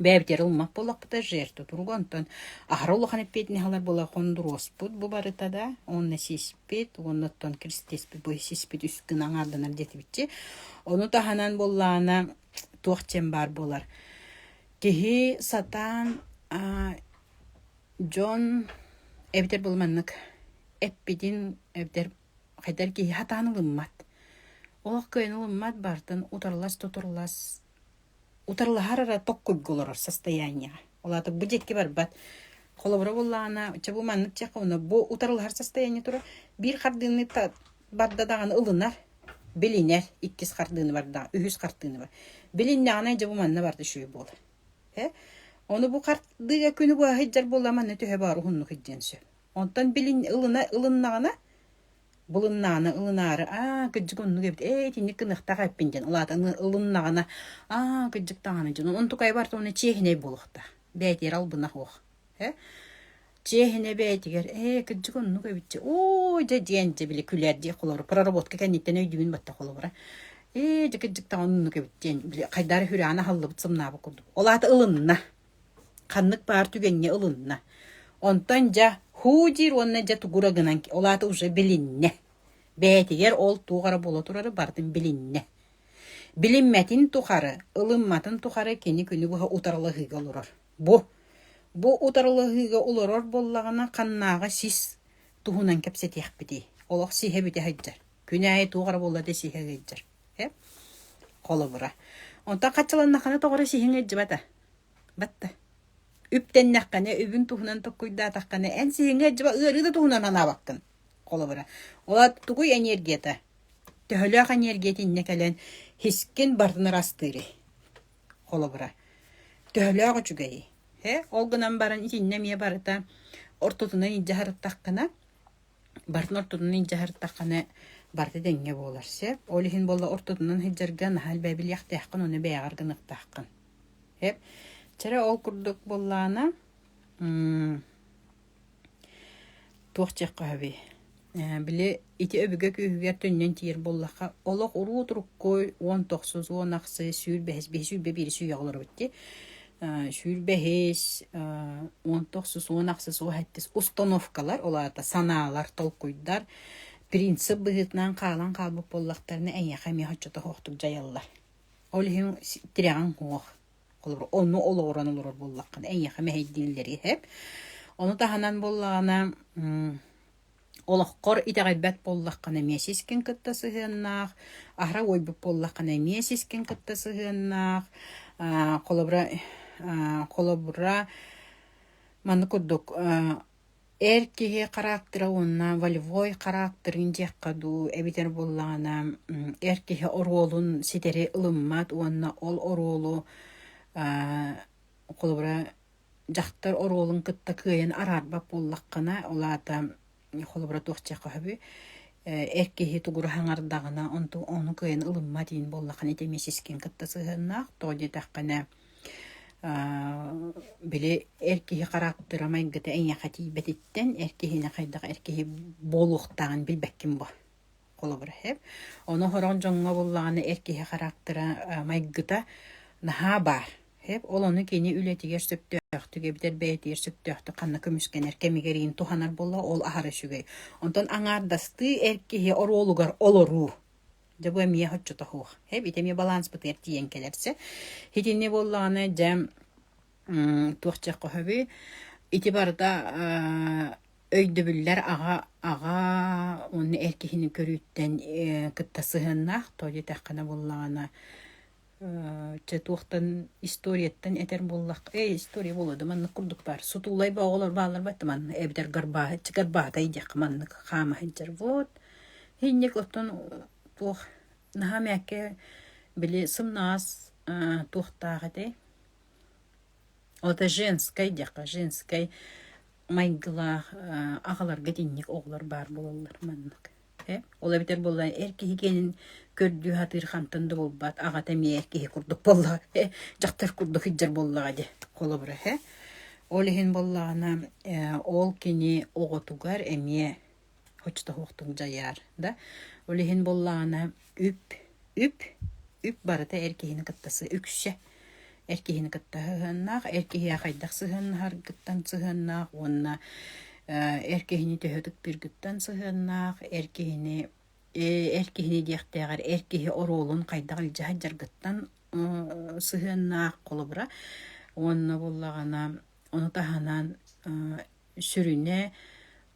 бэйэбитигэр ылыммат буоллахпыта жертва туруга онтон аһара улахан эппиэтинэһи ылар буола хондуруоспут бу барыта да уонна сиспит уонна оттон киристиэспит бу сиспит үс гына аҥаарданар диэтибитчи ону таһынан буоллаҕына туох диэн баар буолар киһи сатаан Дьон эбэтэр был маннык эппитин эбэтэр хайдах киһи сатаан ылыммат. Олох кыайан ылыммат барытын утарылас-тутарылас утарылаһар эрэ токкуйга олорор состояниеҕа. Ол аата бу диэки барбат. Холобура буоллаҕына, чэ бу маннык диэххэ уонна бу утарылаһар состояние турар биир хардыыны барда даҕаны ылынар, билинэр, иккис хардыыны бардаҕа, үһүс хардыыны бар. Билиннэҕинэ дьэ бу манна барда үчүгэй буолар. Э? Ону бу хардыыга күнү быһа сылдьар буолла манна төһө баар уһуннук сылдьыан сөп. Онтон билин ылына ылыннаҕына булуннаҕына ылынаары аа кырдьык оннук эбит ээ итинник гыныахтаах эппин диэн улаатан ылыннаҕына аа кырдьык даҕаны дьон онтукайа барыта уонна чиэһинэй буолуохтаах бэйэтигэр албына суох Э? Чиэһинэ бэйэтигэр ээ кырдьык оннук эбит оо дьэ диэн дьэ били күлэр дии холобура проработка кэнниттэн өйдүүбүн батта холобура ээ дьэ кырдьык даҕаны оннук эбит диэн били хайдары хүрэҕин аһыллыбыт сымнаабыт курдук ол аата ылынна ханнык баар түгэҥҥэ ылынна онтон дьэ һуу диир уонна дьэ тугура гынан ол аата уже билиннэ бэйэтигэр ол туох эрэ буола турары барытын билиннэ билиммэтин тухары ылымматын тухары кини күнү быһа утарылаһыыга олорор Бу бу утарылаһыыга олорор буоллаҕына ханнааҕы сис туһунан кэпсэтиэхпитий? Олох сиһэ бүтэ сылдьар. Күн аайы туох эрэ буолла да сиһэ ыалдьар. Э? Холобура. Онтон хаччыланнаххына тоҕо эрэ сиһиҥ ыалдьыбата. Батта. Үптэннэххинэ, үбүн туһунан толкуйдаатаххына, эн сиһиҥҥэ дьиба ыарыы да туһунан санаабаккын. Холобура, ол тугуй энергията? Төһөлөөх энергия итиннэ кэлэн хискин барытын ырастыырый? Холобура, төһөлөөх үчүгэйий? Э, ол гынан баран итиннэ эмиэ барыта ортотунан илдьэ сырыттаххына, барытын ортотунан илдьэ сырыттаххына барыта дэҥҥэ буолар сөп. Ол иһин буолла ортотунан сылдьарга наһаа элбэҕи билиэхтээххин, ону бэйэҕэр гыныахтааххын. Сөп. Чэрэ ол курдук буоллаҕына, Туох диэххэ сөбүй? Били ити өбүгэ күүһүгэр төннөн тиийэр буоллахха, олох уруу-туруккуй 19, 18, 25, биһи 21 сүүйэҕэ олоробут дии. 25, 19, 18, 17 установкалар, ол аата санаалар, толкуйдар принцип быһыытынан хаалан хаалбыт буоллахтарына эйиэхэ эмиэ соччото суохтук дьайаллар. Ол иһин тирэҕиҥ суох. Холобур, ону олоҕуран олорор буоллаххына, эйиэхэ мэһэйдииллэр иһэп. Ону таһынан буоллаҕына, олоххор итэҕэйбэт буоллаххына эмиэ сискин кытта сыһыаннаах, аһара уойбут буоллаххына эмиэ сискин кытта сыһыаннаах. Холобура, холобура, маннык курдук Эр киһи характера уонна волевой характерын диэххэ дуу, эбэтэр буоллаҕына эр киһи оруолун ситэри ылыммат уонна ол оруолу холобура дьахтар оруолун кытта кыайан араарбат буоллаххына, ол аата холобура туох диэххэ сөбүй, эр киһи тугу эрэ саҥардаҕына онту ону кыайан ылыммат иин буоллаххына ити эмиэ сискин кытта сыһыаннаах. Тоҕо диэтэххинэ Били эр киһи характера майгыта эйиэхэ тиийбэтиттэн эр киһини хайдах эр киһи буолуохтааҕын билбэккин буо. Холобура сөп. Ону сорох дьоҥҥо буоллаҕына эр киһи характера майгыта наһаа баар. Сөп. Ол ону кини үлэтигэр сөптөөхтүк эбэтэр бэйэтигэр сөптөөхтүк ханна көмүскэнэр кэмигэр иин туһанар буолла ол аһара үчүгэй. Онтон аҥаардастыы эр киһи оруолугар олоруу Дьэ бу эмиэ соччото суох. Һэп ити эмиэ баланспытыгар тиийэн кэлэрсэ. Итинни буоллаҕына дьэ туох диэххэ сөбүй? Ити барыта өйдөбүллэр аҕа аҕа уонна эр киһини көрүүттэн кытта сыһыаннаах. Тоҕо диэтэххинэ буоллаҕына чэ туохтан историяттан этэр буоллахха ээ история буолуо да маннык курдук баар сутуулай ба оҕолор бааллар батта манна эбэтэр гарбааһы гарбаатай диэххэ маннык хаама сылдьар вот Инник оттон туох наһаа мээккэ били сымнаҕас туохтаах этэй это женскай диэххэ женскай майгылаах аҕаларга итинник оҕолор баар буолаллар маннык э ол эбэтэр буолла эр киһи киэнин көрдүү сатыыр хантан да булбат аҕата эмиэ эр киһи курдук буоллаҕа э дьахтар курдук сылдьар буоллаҕа дии холобура э ол иһин буоллаҕына ол кини оҕотугар эмиэ Оччотоһуохтук дьайаар да. Ол иһин буоллаҕына үп, үп, үп барыта эр киһини кытта үксэ эр киһини кытта сыһыаннаах, эр киһиэхэ хайдах сыһыаннаһаргыттан сыһыаннаах уонна эр киһини төһө ытыктыыргыттан сыһыаннаах, эр киһини эр киһини диэхтээҕэр эр киһи оруолун хайдах илдьэ сылдьаргыттан сыһыаннаах холобура уонна буоллаҕына ону таһынан сүрүнэ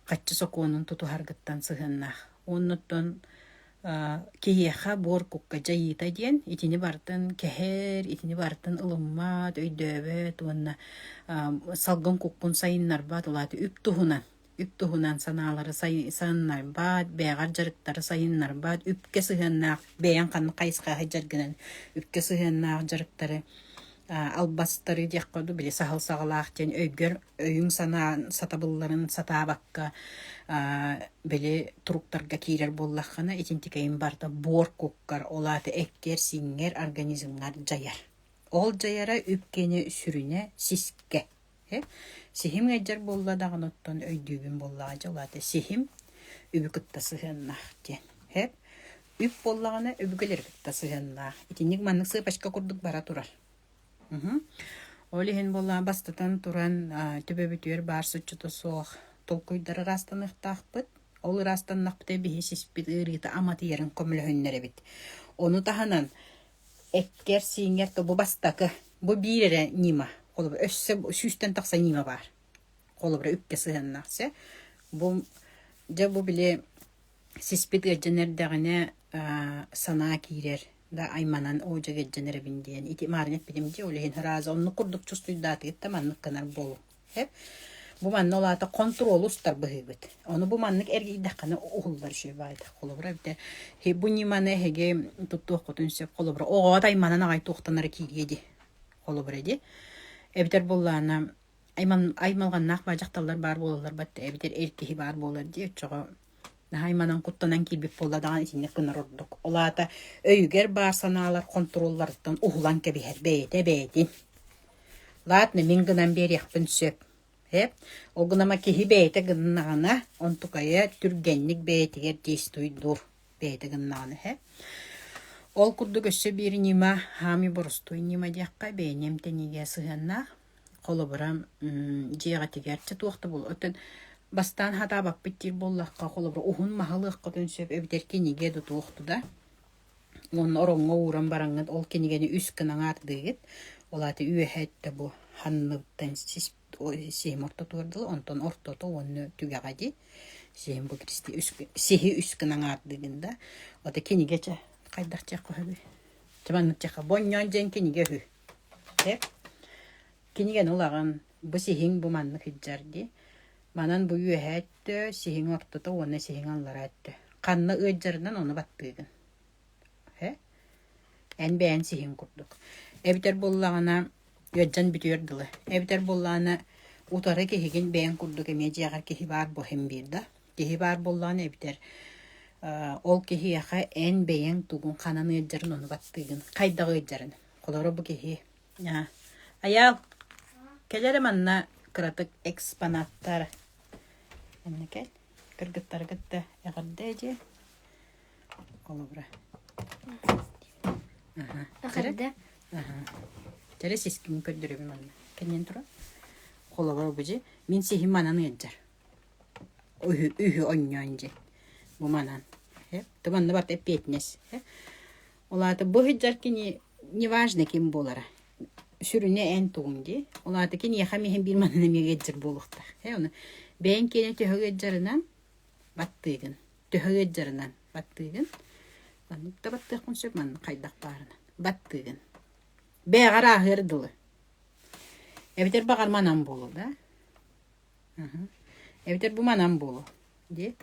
хаччы сокуонун тутуһаргыттан сыһыаннаах. Уонна оттон киһиэхэ буор кукка дьайыыта диэн итини барытын кэһэр, итини барытын ылыммат, өйдөөбөт уонна салгын куккун сайыннарбат, ол аата үп туһунан үп туһунан санаалары сайыннарбат, бэйэҕэр дьарыктары сайыннарбат, үпкэ сыһыаннаах бэйэҥ ханнык хайысхаҕа сылдьаргынан үпкэ сыһыаннаах дьарыктары албастары диэххэ дуу, били саһыл саҕалаах диэн өйгөр өйүҥ-санаан сатабылларын сатаабакка били туруктарга киирэр буоллаххына итинтикэйин барыта буор куккар, ол аата эккэр-сииҥҥэр, организмҥар дьайар. Ол дьайара үп киэнэ сүрүнэ сискэ. Сиһим ыалдьар буолла даҕаны оттон өйдүүбүн буоллаҕа дьэ ол аата сиһим үбү кытта сыһыаннаах диэн. Үп буоллаҕына өбүгэлэри кытта сыһыаннаах. Итинник маннык сыапачка курдук бара турар. Ол иһин буоллаҕа бастатан туран төбөбүтүгэр баар соччото суох толкуйдар ыраастаныахтаахпыт. Ол ыраастаннахпыта биһи сиспит ыарыыта аматыйарын көмөлөһүннэрэбит. Ону таһынан эккэр-сииҥҥэр то бу бастакы, бу биир эрэ ньыма. Холобур, өссө сүүстэн тахса ньыма баар. Холобура, үпкэ сыһыаннаах сэ. Бу дьэ бу били сиспит ыалдьан эрдэҕинэ санаа киирэр. Да айманан оо дьэ илдьэн эрэбин диэн ити маарыҥ эппитим дии, ол иһин ырааза оннук курдук чувствуйдаатыгыт да маннык гынар буолуҥ. Сөп? Бу манна ол аата хонтуруолу устар быһыыбыт. Ону бу маннык эргийдэххинэ уһуллар үчүгэй баайда. Холобура эбитэ бу ньыманы эһиги туттуоххутун сөп. Холобура оҕоҕо айманан аҕай туохтан эрэ киириэ дии. Холобура дии. Эбэтэр буоллаҕына аймалҕаннаах баа дьахталлар баар буолаллар батта эбэтэр эр киһи баар буолар дии. Оччоҕо наһаа айманан куттанан киирбит буолла даҕаны итинник гынар ордук. Ол аата өйүгэр баар санаалар хонтуруолларыттан уһулан кэбиһэр бэйэтэ бэйэтин. Ладно, мин гынан биэриэхпин сөп. Эп, ол гынама киһи бэйэтэ гыннаҕына, онтукайа түргэнник бэйэтигэр действуйдуур бэйэтэ гыннаҕына эһэ. Ол курдук өссө биир ньыма, хаамый боростуой ньыма диэххэ, бэйэни эмтэниигэ сыһыаннаах. Холобура, дьиэҕитигэр чэ туох да буолуо. Оттон бастаан хатаабаппыт диир буоллахха, холобура, уһун маһы ылыаххытын сөп эбэтэр кинигэ да туох да. Уонна ороҥҥо ууран бараҥҥыт ол кинигэни үс гына аҥаардыыгыт. Ол аата үөһэ өттө бу ханныттан сис сиһим ортотугар дылы, онтон ортото уонна түгэҕэ дии. Сиһим бу сиһи үс гына аҥаардыыгын да. Ото кинигэ чэ хайдах диэххэ сөбүй? Чэ маннык диэххэ бонньоон диэн кинигэ үһү. Сөп? Кинигэни ылаҕын, бу сиһиҥ бу маннык сылдьар дии. Манан бу үөһээ өттө, сиһиҥ ортото уонна сиһиҥ аллараа өттө. Ханна ыалдьарынан ону баттыыгын. Э? Эн бэйэҥ сиһиҥ курдук. Эбэтэр буоллаҕына ыалдьан бүтүөр дылы. Эбэтэр буоллаҕына утары киһигин бэйэҥ курдук эмиэ дьиэҕэр киһи баар буо иһин биир да. Киһи баар буоллаҕына эбэтэр ол киһиэхэ эн бэйэҥ тугун ханан ыалдьарын ону баттыыгын. Хайдах ыалдьарын. Холобура бу киһи Айаал, кэл эрэ манна кыратык экспонаттар. Манна кэл. Кыргыттары кытта эҕэрдэ дьиэ. Холобура. Аха. Эҕэрдэ. Аха. Чэрэ сискин көрдөрөбүн манна. Кэннин туран. Холобура бу дьи. Мин сиһим манан ыалдьар. Үһү, үһү онньоон дьи. Бу манан. Ты манна барта эппиэтинэс. Ол аата бу сылдьар кини неважно ким буолара. Сүрүнэ эн тугуҥ дии. Ол аата киниэхэ миһин биир манан эмиэ ыалдьар буолуохтаах. Э ону бэйэҥ киэнэ төһө ыалдьарынан баттыыгын. Төһө ыалдьарынан баттыыгын. Маннык да баттыаххын сөп, маннык хайдах баарынан баттыыгын. Бэйэҕэр ааһыар дылы. Эбэтэр баҕар манан буолуо да. Эбэтэр бу манан буолуо дии.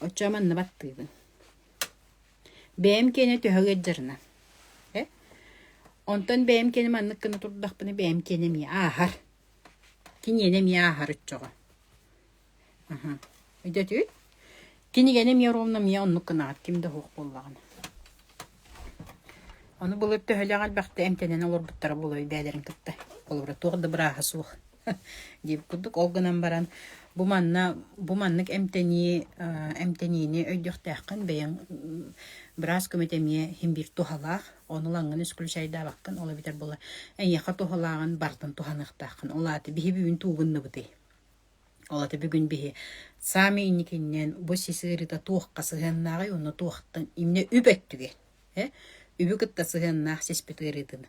Оччоҕо манна баттыыбын. Бэйэм киэнэ төһө ыалдьарынан. Э? Онтон бэйэм киэнэ маннык гына турдахпына бэйэм киэнэ эмиэ ааһар. Киниэнэ эмиэ ааһар оччоҕо. Аха. Өйдөтүгүт? Кинигэни эмиэ ровно эмиэ оннук гынаҕыт ким да суох буоллаҕына. Ону былыр төһөлөөх элбэхтэ эмтэнэн олорбуттара буолуой бэйэлэрин кытта. Холобура туох да бырааһа суох. диэбит курдук. Ол гынан баран бу манна бу маннык эмтэнии эмтэниини өйдүөхтээххин бэйэҥ быраас көмөтө эмиэ син биир туһалаах. Ону ылаҥҥын исключайдаабаккын, ол эбэтэр була эйиэхэ туһалааҕын барытын туһаныахтааххын. Ол аата биһи бүгүн туугуннубутуй? Ол аата бүгүн биһи саамай инникиннэн бу сис ыарыыта туохха сыһыаннааҕый уонна туохтан имнэ үп өттүгэр э үбү кытта сыһыаннаах сиспит ыарыытын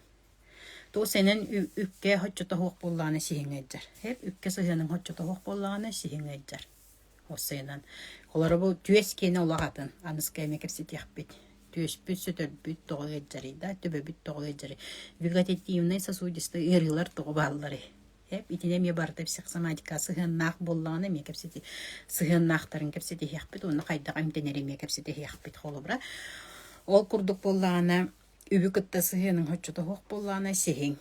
Туос энэн үккэ хоччото суох буоллаҕына сиһиҥ ыалдьар. Эп үккэ сыһыаныҥ хоччото суох буоллаҕына сиһиҥ ыалдьар. Уопсайынан. Холоро бу түөс киэнэ олох атын. Аныска эмэ кэпсэтиэхпит. Түөспүт, сөтөлбүт тоҕо ыалдьарый да, төбөбүт тоҕо ыалдьарый. Вегетативнай сосудистый ыарыылар тоҕо баалларый? Эп итини эмиэ барыта психосоматика сыһыаннаах буоллаҕына эмиэ кэпсэти сыһыаннаахтарын кэпсэтиһиэхпит уонна хайдах эмтэнэри эмиэ кэпсэтиһиэхпит холобура. Ол курдук буоллаҕына Үбү кытта сыһыаныҥ соччото суох буоллаҕына сиһиҥ.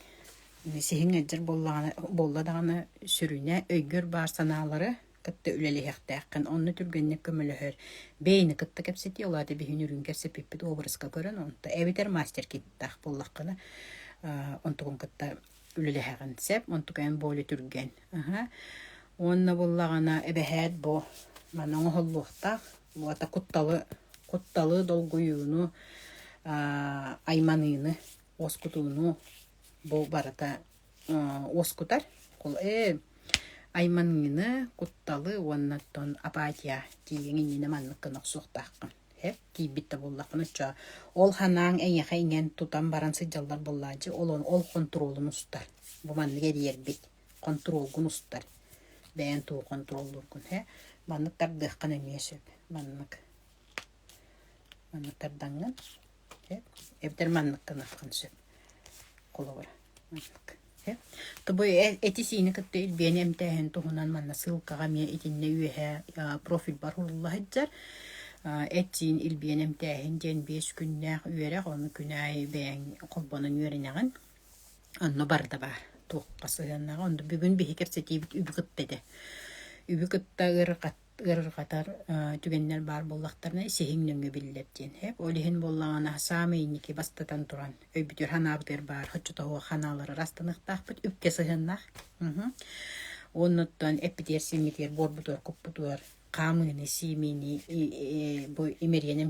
Сиһиҥ ыалдьар буоллаҕына буолла даҕаны сүрүнэ өйгөр баар санаалары кытта үлэлэһиэхтээххин. Онно түргэнник көмөлөһөр. Бэйэни кытта кэпсэтии, ол аата биһини үрүҥ кэпсэппиппит образка көрөн, онто эбэтэр мастер-киттаах буоллаххына, онтугун кытта үлэлэһэҕин сөп, онтукайын более түргэн. Аһа. Уонна буоллаҕына эбэһээт бу манна оҥоһуллуохтаах. Уота кутталы, кутталы, долгуйууну, айманыыны, уоскутууну бу барыта уоскутар. Ээ, айманыыны, кутталы уонна оттон апатия тиийиэҥ иннинэ маннык гына охсуохтааххын. Һэп, тиийбит да буоллаххына оччо ол санааҥ эйиэхэ иҥэн тутан баран сылдьаллар буоллааччы, ол ол хонтуруолун устар. Бу маннык эрийэрбит хонтуруолгун устар. Бэйэҥ тугу хонтуруоллуургун һэ. Маннык тардыаххын эмиэ сөп. Маннык. Маннык тардаҥҥын. Эбэтэр маннык гыныаххын сөп. Холобура, маннык. Бу эти-сиини кытта илбиэни эмтээһин туһунан манна ссылкаҕа эмиэ итиннэ үөһэ профильбар уурулла сылдьар. Эт-сиин илбиэн эмтээһин диэн 5 күннээх үөрэх, ону күн аайы бэйэҥ холбонон үөрэнэҕин. Онно барыта баар, туохха сыһыаннааҕа. Онно бүгүн биһи кэпсэтиибит үбү кытта этэ. Үбү кытта ыарырҕат ыарырҕатар түгэннэр баар буоллахтарына сиһиҥ нөҥүө биллэр диэн. Ол иһин буоллаҕына саамай инники бастатан туран өйбүтүгэр санаабытыгар баар оччотооҕу ханаалары ырастаныахтаахпыт үпкэ сыһыаннаах. Оннуттан эппитигэр-сииммитигэр, буорбутугар, куппутугар хаамыыны, сиимиини, бу имэрийэн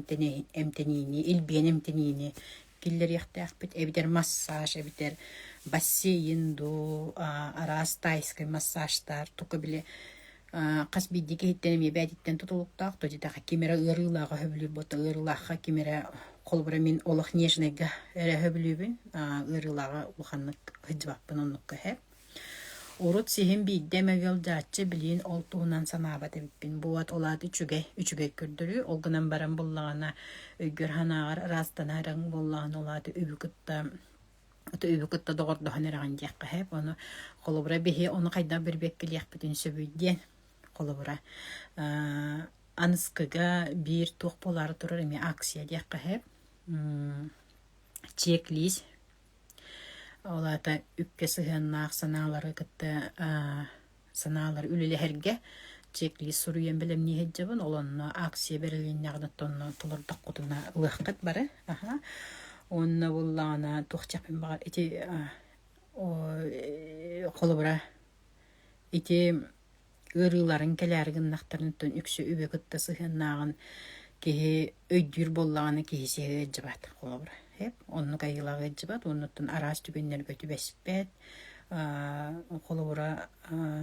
эмтэниини, илбийэн эмтэниини киллэриэхтээхпит. Эбэтэр массаж, эбэтэр бассейн дуу, араас тайскай массажтар, тука били хас биирдии киһиттэн эмиэ бэйэтиттэн тутулуктаах, то диэтэххэ ким эрэ ыарыылааҕы сөбүлүүр буолта, ыарыылаахха ким эрэ холобура мин олох нежнайга эрэ сөбүлүүбүн, ыарыылааҕы улаханнык сылдьыбаппын оннукка иһэ. Урут сиһим биирдэ эмэ ыалдьааччы билигин ол туһунан санаабат эбиппин. Буот ол аата үчүгэй, үчүгэй көрдөрүү. Ол гынан баран буллаҕына өйгөр-санааҕар ыраастанарыҥ буоллаҕына ол аата үбү кытта үбү кытта доҕордоһон эрэҕин диэххэ сөп. Ону холобура биһи ону хайдах бирбиэккэлиэхпитин сөбүй диэн холобура аныскыга биир туох буолаары турар эмиэ акция диэххэ сөп. Чек-лиис Ол аата үпкэ сыһыаннаах санаалары кытта санаалары үлэлэһэргэ чек-лист суруйан бэлэмнии сылдьабын. Ол онно акция бэрилиннэҕинэ онно толордоххутуна ылыаххыт бары. Аха. Уонна буоллаҕына туох диэхпин баҕар ити холобура ити ыарыыларын кэлээри гыннахтарыттан үксэ үбү кытта сыһыаннааҕын киһи өйдүүр буоллаҕына киһи сиһэ ыалдьыбат холобура оннук айылаах ыалдьыбат уоннуттан араас түгэннэргэ түбэспэт холобура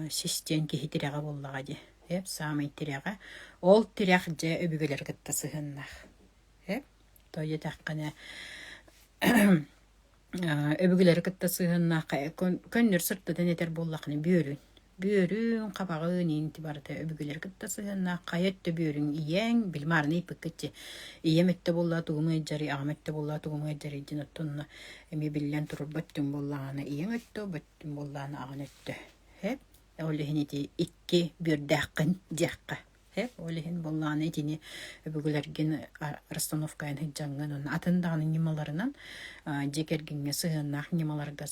сис диэн киһи тирэҕэ буоллаҕа дии саамай тирэҕэ ол тирэх дьэ өбүгэлэри кытта сыһыаннаах то диэтэххинэ Өбүгэлэри кытта сыһыаннаахха көннөрү сырдатан этэр буоллаххына бүөрүн. Бүөрүн, хабаҕын иинти барыта өбүгэлэри кытта сыһыаннаах хайа өттө бүөрүҥ ийэҥ, били маарыны ыйыппыккыт дии. Ийэм өттө буоллаҕа тугум ыалдьарый, аҕам өттө буоллаҕа тугум ыалдьарый диэн оттон онно эмиэ биллэн турар бөттүҥ буоллаҕына ийэҥ өттө, бөттүҥ буоллаҕына аҕаҥ өттө. Һэп Ол иһин ити икки бүөрдээххин диэххэ. Ол иһин буоллаҕына итини өбүгэлэргин расстановкайан сылдьаҥҥын уонна атын даҕаны ньымаларынан дьиэ кэргэҥҥэ сыһыаннаах ньымаларга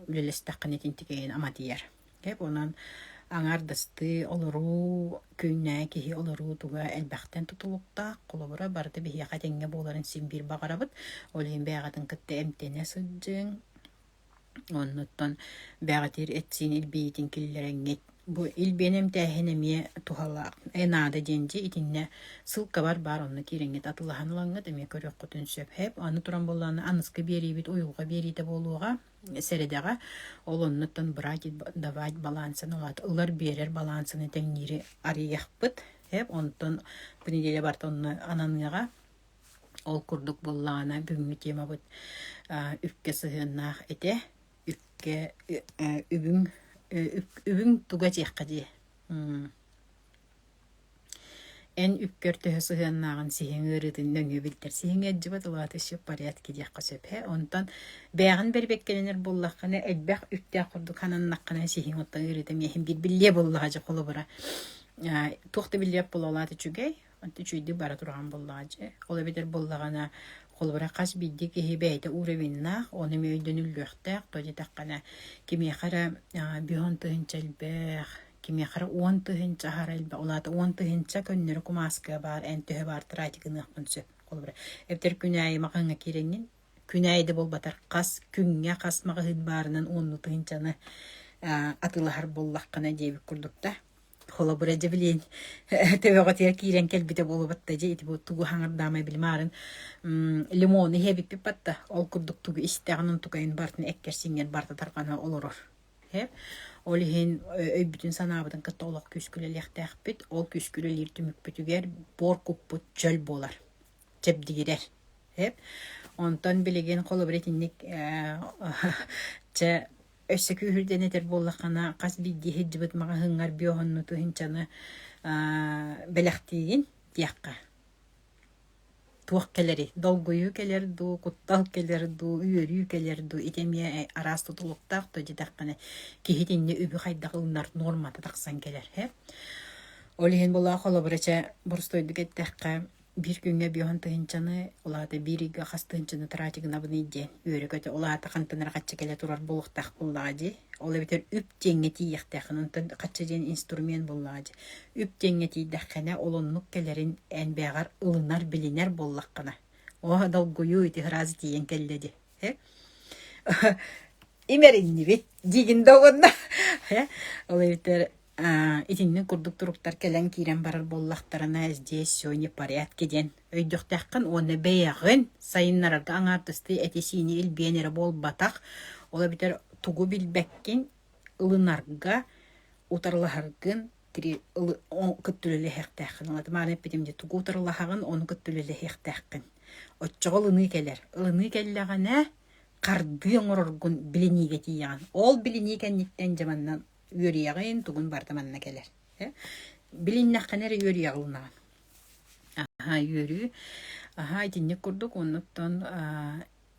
үлэлэстэххинэ итинтикэйин аматыйар. Онон аҥаардастыы олоруу, күннээҕи киһи олоруу туга элбэхтэн тутулуктаах. Холобура, барыта биһиэхэ этэҥҥэ буоларын син биир баҕарабыт. Ол иһин бэйэҕитин кытта эмтэнэ сылдьыҥ, Оннуттан бэҕэтиир эт-сиин илбийиитин киллэрэҥҥит бу илбиэн эмтээһин эмиэ туһалаах наада диэн дьиэ итиннэ ссылкабар баар онно киирэҥҥит атыылаһан ылаҥҥыт эмиэ көрүөххүтүн сөп һэп аны туран буоллаҕына аныскы биэриибит уйулҕа биэриитэ буолуоҕа сэрэдэҕэ ол оннуттан брать давать балансын ылаат ылар биэрэр балансыны тэҥниири арыйыахпыт һэп онтон бу неделя барыта онно ананыаҕа Ол курдук буоллаҕына бүгүҥҥү темабыт үпкэ сыһыаннаах этэ. Үпкэ үбүҥ үбүҥ туга диэххэ дии. Эн үпкэр төһө сыһыаннааҕын сиһиҥ ыарыытын нөҥүө билдэр. Сиһиҥ ыалдьыбат улаата все в порядке диэххэ сөп ээ. Онтон бэйэҕин бэрибэккэлэнэр буоллаххына элбэх үптээх курдук сананнаххына сиһиҥ оттон ыарыыта миэхин биир биллиэ буоллаҕа дьэ холобура. Туох да биллибэт буола улаата үчүгэй. Онто үчүгэйдик бара туран буоллаҕа дьэ. Ол эбэтэр буоллаҕына, холобура хас биирдии киһи бэйэтэ уровеннаах, ону эмиэ өйдөнүллүөхтээх. То диэтэххинэ, кимиэхэ эрэ 50 тыһыынча элбэх, кимиэхэ эрэ 10 тыһыынча аһара элбэх. Ол аата 10 тыһыынча көннөрү кумааскыга баар, эн төһө баар тратить гыныаххын сөп. Холобура, эбэтэр күн аайы маҕаһыыҥҥа киирэҥҥин, күн аайы да буолбатар, хас күҥҥэ хас маҕаһыын баарынан уоннуу тыһыынчаны атыылаһар буоллаххына диэбит курдук да. Холобура, дьэ билиэн төбөҕүтүгэр киирэн кэлбитэ буолубатта дьэ ити бу тугу хаҥырдаамай билимаарын лимону иһэбиппит батта ол курдук тугу истэҕин онтукайын барытын эккэр-сиҥҥэр барыта тарҕана олорор ол иһин өйбүтүн санаабытын кытта олох күүскэ үлэлиэхтээхпит ол күүскэ үлэлиир түмүкпүтүгэр буор куппут чөл буолар чэбдигирэр онтон билигин холобура итинник чэ Өссө күүһүрдэн этэр буоллаххына, хас биирдии сылдьыбыт маҕаһыыҥҥар биоһонну тыһыынчаны бэлэхтиигин диэххэ. Туох кэлэрий? Долгуйуу кэлэр дуу, куттал кэлэр дуу, үөрүү кэлэр дуу? Ити эмиэ араас тутулуктаах дуо диэтэххинэ, киһи итиннэ үбү хайдах ылынар нуормата тахсан кэлэр. Һэ? Ол иһин буоллаҕа холобура чэ, боростуойдук эттэххэ, биир күҥҥэ биэһон тыһыынчаны, ол аата биир ыйга хас тыһыынчаны тратить гынабыный диэн үөрэ-көтө, ол аата хантан эрэ хаччы кэлэ турар буолуохтаах буоллаҕа дии. Ол эбэтэр үп диэҥҥэ тиийиэхтээххин, онтон хаччы диэн инструмент буоллаҕа дии. Үп диэҥҥэ тиийдэххинэ, ол оннук кэлэрин эн бэйэҕэр ылынар, билинэр буоллаххына. Оо, долгуйуу ити ыраас тиийэн кэллэ дии. Имэриннибит диигин да уонна ол эбэтэр итинник курдук туруктар кэлэн киирэн барар буоллахтарына здесь все не в порядке диэн өйдүөхтээххин уонна бэйэҕин сайыннарарга аҥаардастыы эти-сиини илбийэн эрэ буолбатах, ол эбэтэр тугу билбэккин ылынарга, утарылаһаргын кытта үлэлэһиэхтээххин. Ол мааны эппитим дии, тугу утарылаһаҕын, ону кытта үлэлэһиэхтээххин. Оччоҕо ылыныы кэлэр. Ылыныы кэллэҕинэ, хардыы оҥороргун билиниигэ тиийэҕин. Ол билинии кэнниттэн дьэ манна үөрүйэҕин, тугун барыта манна кэлэр. Билиннэххинэ эрэ үөрүйэҕи ылынаҕын. Аһаа, үөрүү. Аһаа, итинник курдук оннуттан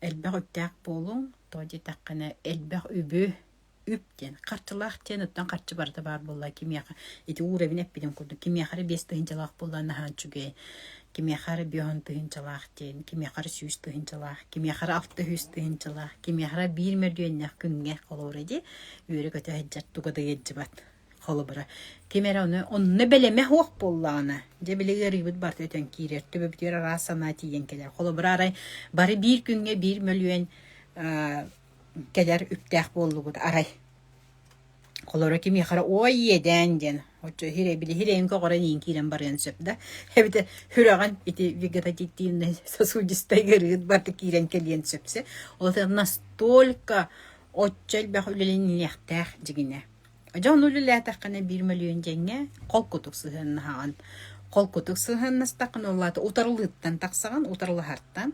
элбэх үптээх буолуҥ. Тоҕо диэтэххинэ, элбэх үбү үп диэн, харчылаах диэн оттон харчы барыта баар буолла кимиэхэ ити уурэбин эппитим курдук кимиэхэ эрэ 5 тыһыынчалаах буолла наһаа үчүгэй, кимиэхэ эрэ 50 тыһыынчалаах диэн, кимиэхэ эрэ 100 тыһыынчалаах, кимиэхэ эрэ 600 тыһыынчалаах, кимиэхэ эрэ 1 мөлүйүөннээх күҥҥэ холобура дии үөрэ-көтө сылдьар туга да ыалдьыбат. Холобура, ким эрэ ону онно бэлэмэ суох буоллаҕына, дьэ били ыарыыбыт барыта өтөн киирэр, төбөбүтүгэр араас санаа тиийэн кэлэр. Холобура, арай бары биир күҥҥэ 1 мөлүйүөн кэлэр үптээх буоллугут арай. Холобура, кимиэхэ эрэ ой иэдээн диэн, оччо хирэйбили били хирэйин көҕөрөн иин киирэн барыан сөп да, эбэтэр сүрэҕин ити вегетативный сосудистай ыарыыт барыта киирэн кэлиэн сөп се. Ол настолько оччо элбэх үлэлэниэхтээх дьигинэ. Дьон үлэлээтэххинэ 1 мөлүйүөн диэҥҥэ холкутук сыһыаннаһаҕын. Холкутук сыһыаннастаххына, ол аата утарылыыттан тахсаҕын, утарылаһартан,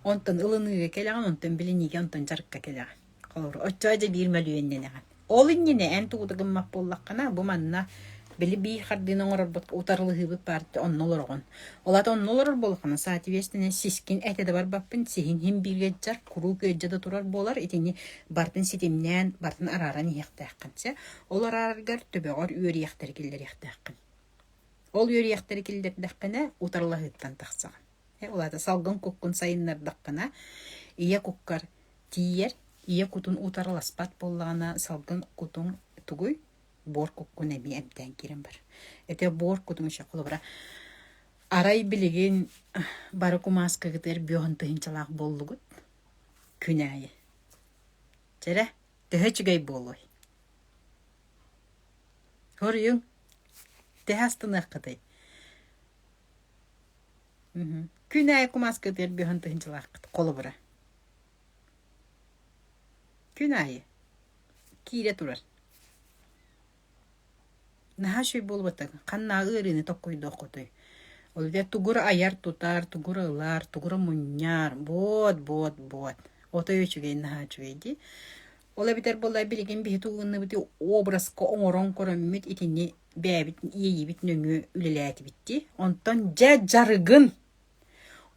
онтон ылыныыга кэлэҕин, онтон билиниигэ, онтон дьарыкка кэлэҕин. Холобур, оччоҕо дьэ 1 мөлүйүөннэнэҕин. Ол иннинэ эн тугу да гыммат буоллаххына, бу манна били биир хардыыны оҥорорбут утарылаһыыбыт баар онно олороҕун. Ол аата онно олорор буоллаххына, соответственно, сискин этэ да барбаппын, сиһин иһин бииргэ дьар, куруук ыалдьа да турар буолар, итини барытын ситимнээн, барытын арааран иһиэхтээххин. Чэ, ол араараргар төбөҕөр үөрүйэхтэри киллэриэхтээххин. Ол үөрүйэхтэри киллэрдэххинэ, утарылаһыыттан тахсаҕын. Ол аата салгын куккун сайыннардаххына, ийэ куккар тиийэр, ийэ кутун утарыласпат буоллаҕына, салгын кутуҥ тугуй? Буор куккун эмиэ эмтээн киирэн бар. Ити буор кутуҥ еще холобура арай билигин бары кумааскыгытыгар бүөһүн тыһыынчалаах буоллугут күн аайы. Чэрэ, төһө үчүгэй буолуой? Хоруйуҥ, төһө астыныаххытый? Күн аайы кумааскытыгар бүөһүн тыһыынчалааххыт холобура. Күн аайы киирэ турар. Наһаа үчүгэй буолбатах. Ханнааҕы ыарыыны токкуйдуоххутуй? Ол иһин тугу эрэ айар-тутар, тугу эрэ ылар, тугу эрэ мунньар, буот, буот, буот. Отой үчүгэй, наһаа үчүгэй дии. Ол эбэтэр буоллар билигин биһи тугуннубут образка оҥорон көрөммүт итини бэйэбит иэйиибит нөҥүө үлэлээтибит дии. Онтон дьэ дьарыгын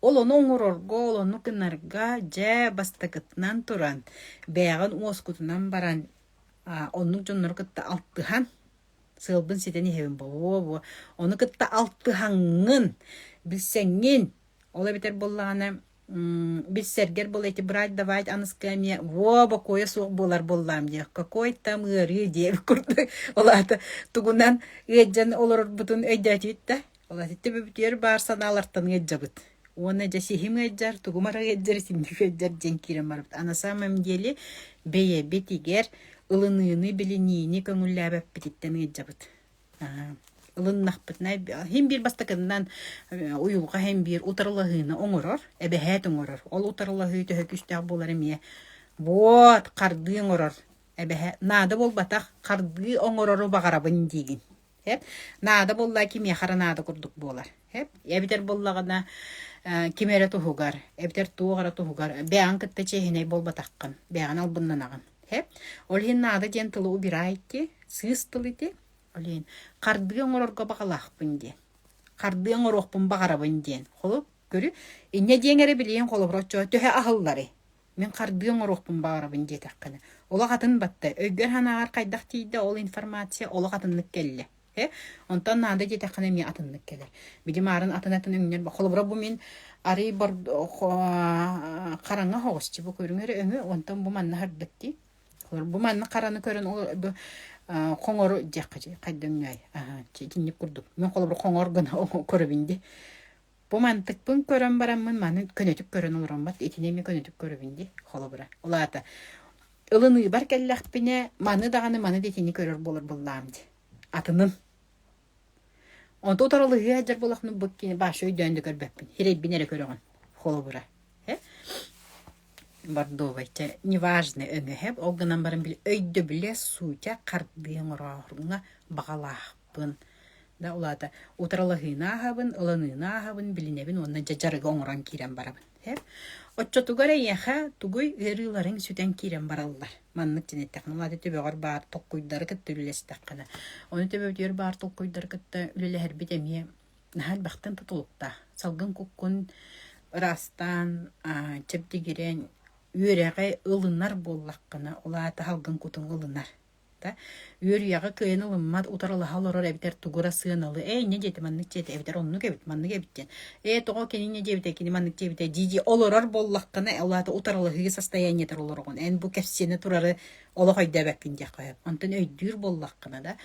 Ол ону оҥорорго, ол ону гынарга дьэ бастакытынан туран, бэйэҕин уоскутунан баран, оннук дьоннору кытта алтыһан, сыалбын ситэн иһэбин буолуо Ону кытта алтыһаҥҥын, билсэҥҥин, ол эбэтэр буоллаҕына билсэргэр буола ити брать давать аныска эмиэ во бокуойа суох буолар буоллаам диэх какой там ыарыы диэбит курдук ол аата тугунан ыалдьан олорорбутун өйдөөтүбүт да ол аата төбөбүтүгэр баар санаалартан ыалдьабыт уонна дьэ сиһим ыалдьар тугум эрэ ыалдьар итинник ыалдьар диэн киирэн барбыт а на самом деле бэйэбитигэр ылыныыны билиниини көҥүллээбэппититтэн ыалдьабыт Ылыннахпытына иһин биир бастакыннан уйулҕа иһин биир утарылаһыыны оҥорор, эбэһээт оҥорор. Ол утарылаһыы төһө күүстээх буолар эмиэ вот хардыы оҥорор эбэһэ наада буолбатах хардыы оҥорору баҕарабын диигин. Эп наада буолла кимиэхэ эрэ наада курдук буолар. Эп эбэтэр буоллаҕына ким эрэ туһугар, эбэтэр туох эрэ туһугар бэйэҕин кытта чиэһинэй буолбатаххын, бэйэҕин албыннанаҕын. Эп ол иһин наада диэн тылы убирай ити, сыыс тыл ити. Ол иһин хардыы оҥорорго баҕалаахпын диэн. Хардыы оҥоруохпун баҕарабын диэн. Холуп. Көрү, инньэ диэҥ эрэ билигин холобура оччоҕо төһө аһылларый? Мин хардыы оҥоруохпун баҕарабын диэтэххинэ. Олох атын батта. Өйгөр-санааҕар хайдах тиийдэ ол информация олох атыннык кэллэ. Э? Онтон наада диэтэххинэ эмиэ атыннык кэлэр. Били маарын атын-атын өҥнөр. Холобура бу мин арый хараҥа оҕус бу көрүҥ эрэ өҥү, онтон бу манна сырдык дии. Бу манна хараны көрөн хоҥору диэххэ хайда өҥнөөй. Итинник курдук. Мин холобура хоҥор гына көрөбүн дии. Бу мантыкпын көрөн бараммын маны көнөтүк көрөн олороммот, итини эмиэ көнөтүк көрөбүн дии, холобура. Ол аата ылыныыбар кэллэхпинэ, маны даҕаны маны да итини көрөр буолар буоллаҕым дии. Атынын. Онто утарылыһыы сылдьар буоллахпына бу кини баша өйдөөн да көрбөппүн. Сирэйбин эрэ көрөҕүн, холобура. Бордовай чэ неважно өҥөһө ол гынан баран били өйдөбүлэ сутя хардыы оҥорооруҥҥа баҕалаахпын да ол аата утарылаһыыны ааһабын ылыныыны ааһабын билинэбин уонна дьэ дьарыгы оҥорон киирэн барабын оччотугар эйиэхэ тугуй ыарыыларыҥ сүтэн киирэн бараллар маннык диэн эттэххинэ ол аата төбөҕөр баар толкуйдары кытта үлэлэстэххинэ ону төбөбүтүгэр баар толкуйдары кытта үлэлэһэрбит эмиэ наһаа элбэхтэн тутулуктаах. Салгын куккун ыраастаан, чэбдигирэн, үөрэҕи ылынар буоллаххына, ол аата салгын кутуҥ ылынар. Да? Үөрүйэҕи кыайан ылыммат, утарылаһа олорор эбэтэр тугу эрэ сыаналыы, ээ инньэ диэтэ, маннык диэтэ, эбэтэр оннук эбит, маннык эбит диэн. Ээ тоҕо кини инньэ диэбитэ, кини маннык диэбитэ дии-дии олорор буоллаххына, ол аата утарылаһыы состояниетыгар олороҕун. Эн бу кэпсиэнэ турары олох өйдөөбөккүн диэххэ сөп. Онтон өйдүүр буоллаххына да,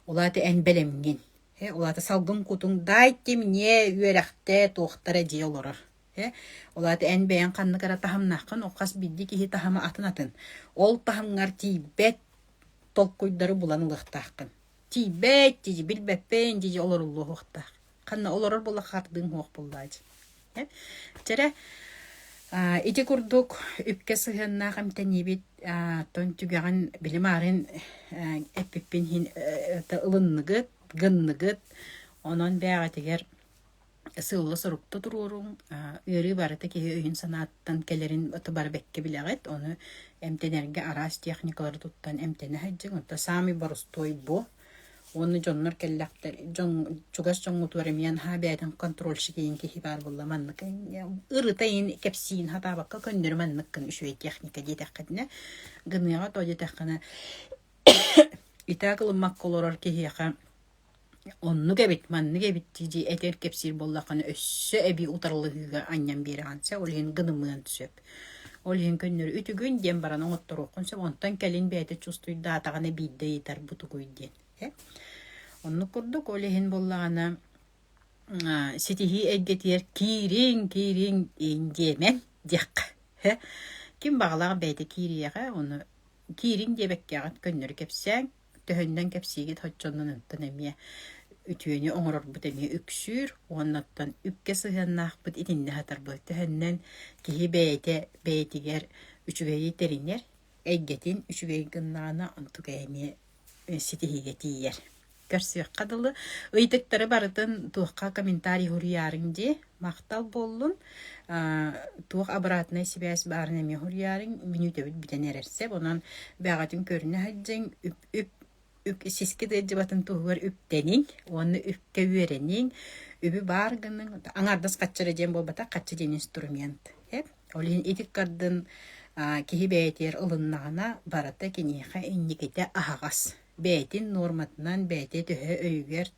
ол аата эн бэлэмҥин. Э, ол аата салгын кутуҥ дайте мне үөрэхтэ туохтара дии олорор. Э, ол аата эн бэйэҥ ханнык эрэ таһымнааххын, ол хас биирдии киһи таһыма атын-атын. Ол таһымҥар тиийбэт толкуйдары булан ылыахтааххын. Тиийбэт дии, билбэппин дии олоруллуохтаах. Ханна олорор буолла хардыыҥ суох буоллаа дии. Э, чэрэ, ити курдук үпкэ сыһыаннаах эмтэниибит оттон түгэҕин били маарын эппиппин иһин ылынныгыт, гынныгыт. Онон бэйэҕитигэр сыалла-сорукта туруоруҥ. Ыарыы барыта киһи өйүн-санааттан кэлэрин бары бэккэ билэҕит. Ону эмтэнэргэ араас техникалары туттан эмтэнэ сылдьыҥ. Онто саамай боростуой бу. Уонна дьоннор кэллэхтэр дьон чугас дьоҥҥутугар эмиэ наһаа бэйэтин контрольщик иин киһи баар буолла маннык ырыта иин кэпсиин хатаабакка көннөрү манныккын үчүгэй техника диэтэххитинэ гыныаҕа то диэтэххинэ итак ылыммакка олорор киһиэхэ оннук эбит маннык эбит дии этэр кэпсиир буоллаххына өссө эбии утарылаһыыга анньан биэрэҕин сөп ол иһин гынымыан сөп ол иһин көннөрү үтүгүн диэн баран оҥотторуоххун сөп онтон кэлин бэйэтэ чувствуйдаатаҕына биирдэ ыйытар бу тугуй диэн Оннук курдук ол иһин буоллаҕына ситиһии эйгэтигэр киириҥ, киириҥ диэмэҥ диэххэ. Ким баҕалаах бэйэтэ киириэҕэ, ону киириҥ диэбэккэҕит көннөрү кэпсээҥ, төһөннөн кэпсиигит оччонон онтон эмиэ үтүөнү оҥорорбут эмиэ үксүүр уонна оттон үпкэ сыһыаннаахпыт итиннэ сатарбыт. Төһөннөн киһи бэйэтэ бэйэтигэр үчүгэйи тэринэр, эйгэтин үчүгэй гыннаҕына онтука эмиэ ситиһиигэ тиийэр. Көрсүөххэ дылы. Ыйытыктары барытын туохха комментарий суруйаарыҥ дии. Махтал буоллун. Туох обратнай сибээс баарын эмиэ суруйаарыҥ. Мүнүүтэбит бүтэн эрэр сөп. Онон бэҕэтин көрүнэ сылдьыҥ. Үп, үп, үп сискит ыалдьыбатын туһугар үптэниҥ уонна үпкэ үөрэниҥ. Үбү баар гыныҥ. Аҥаардас хаччы эрэ диэн буолбатах, хаччы диэн инструмент. Ол иһин ити ыккардын киһи бэйэтигэр ылыннаҕына, барыта киниэхэ инникитэ аһаҕас. Бэйэтин нуорматынан бэйэтэ төһө өйүгэр.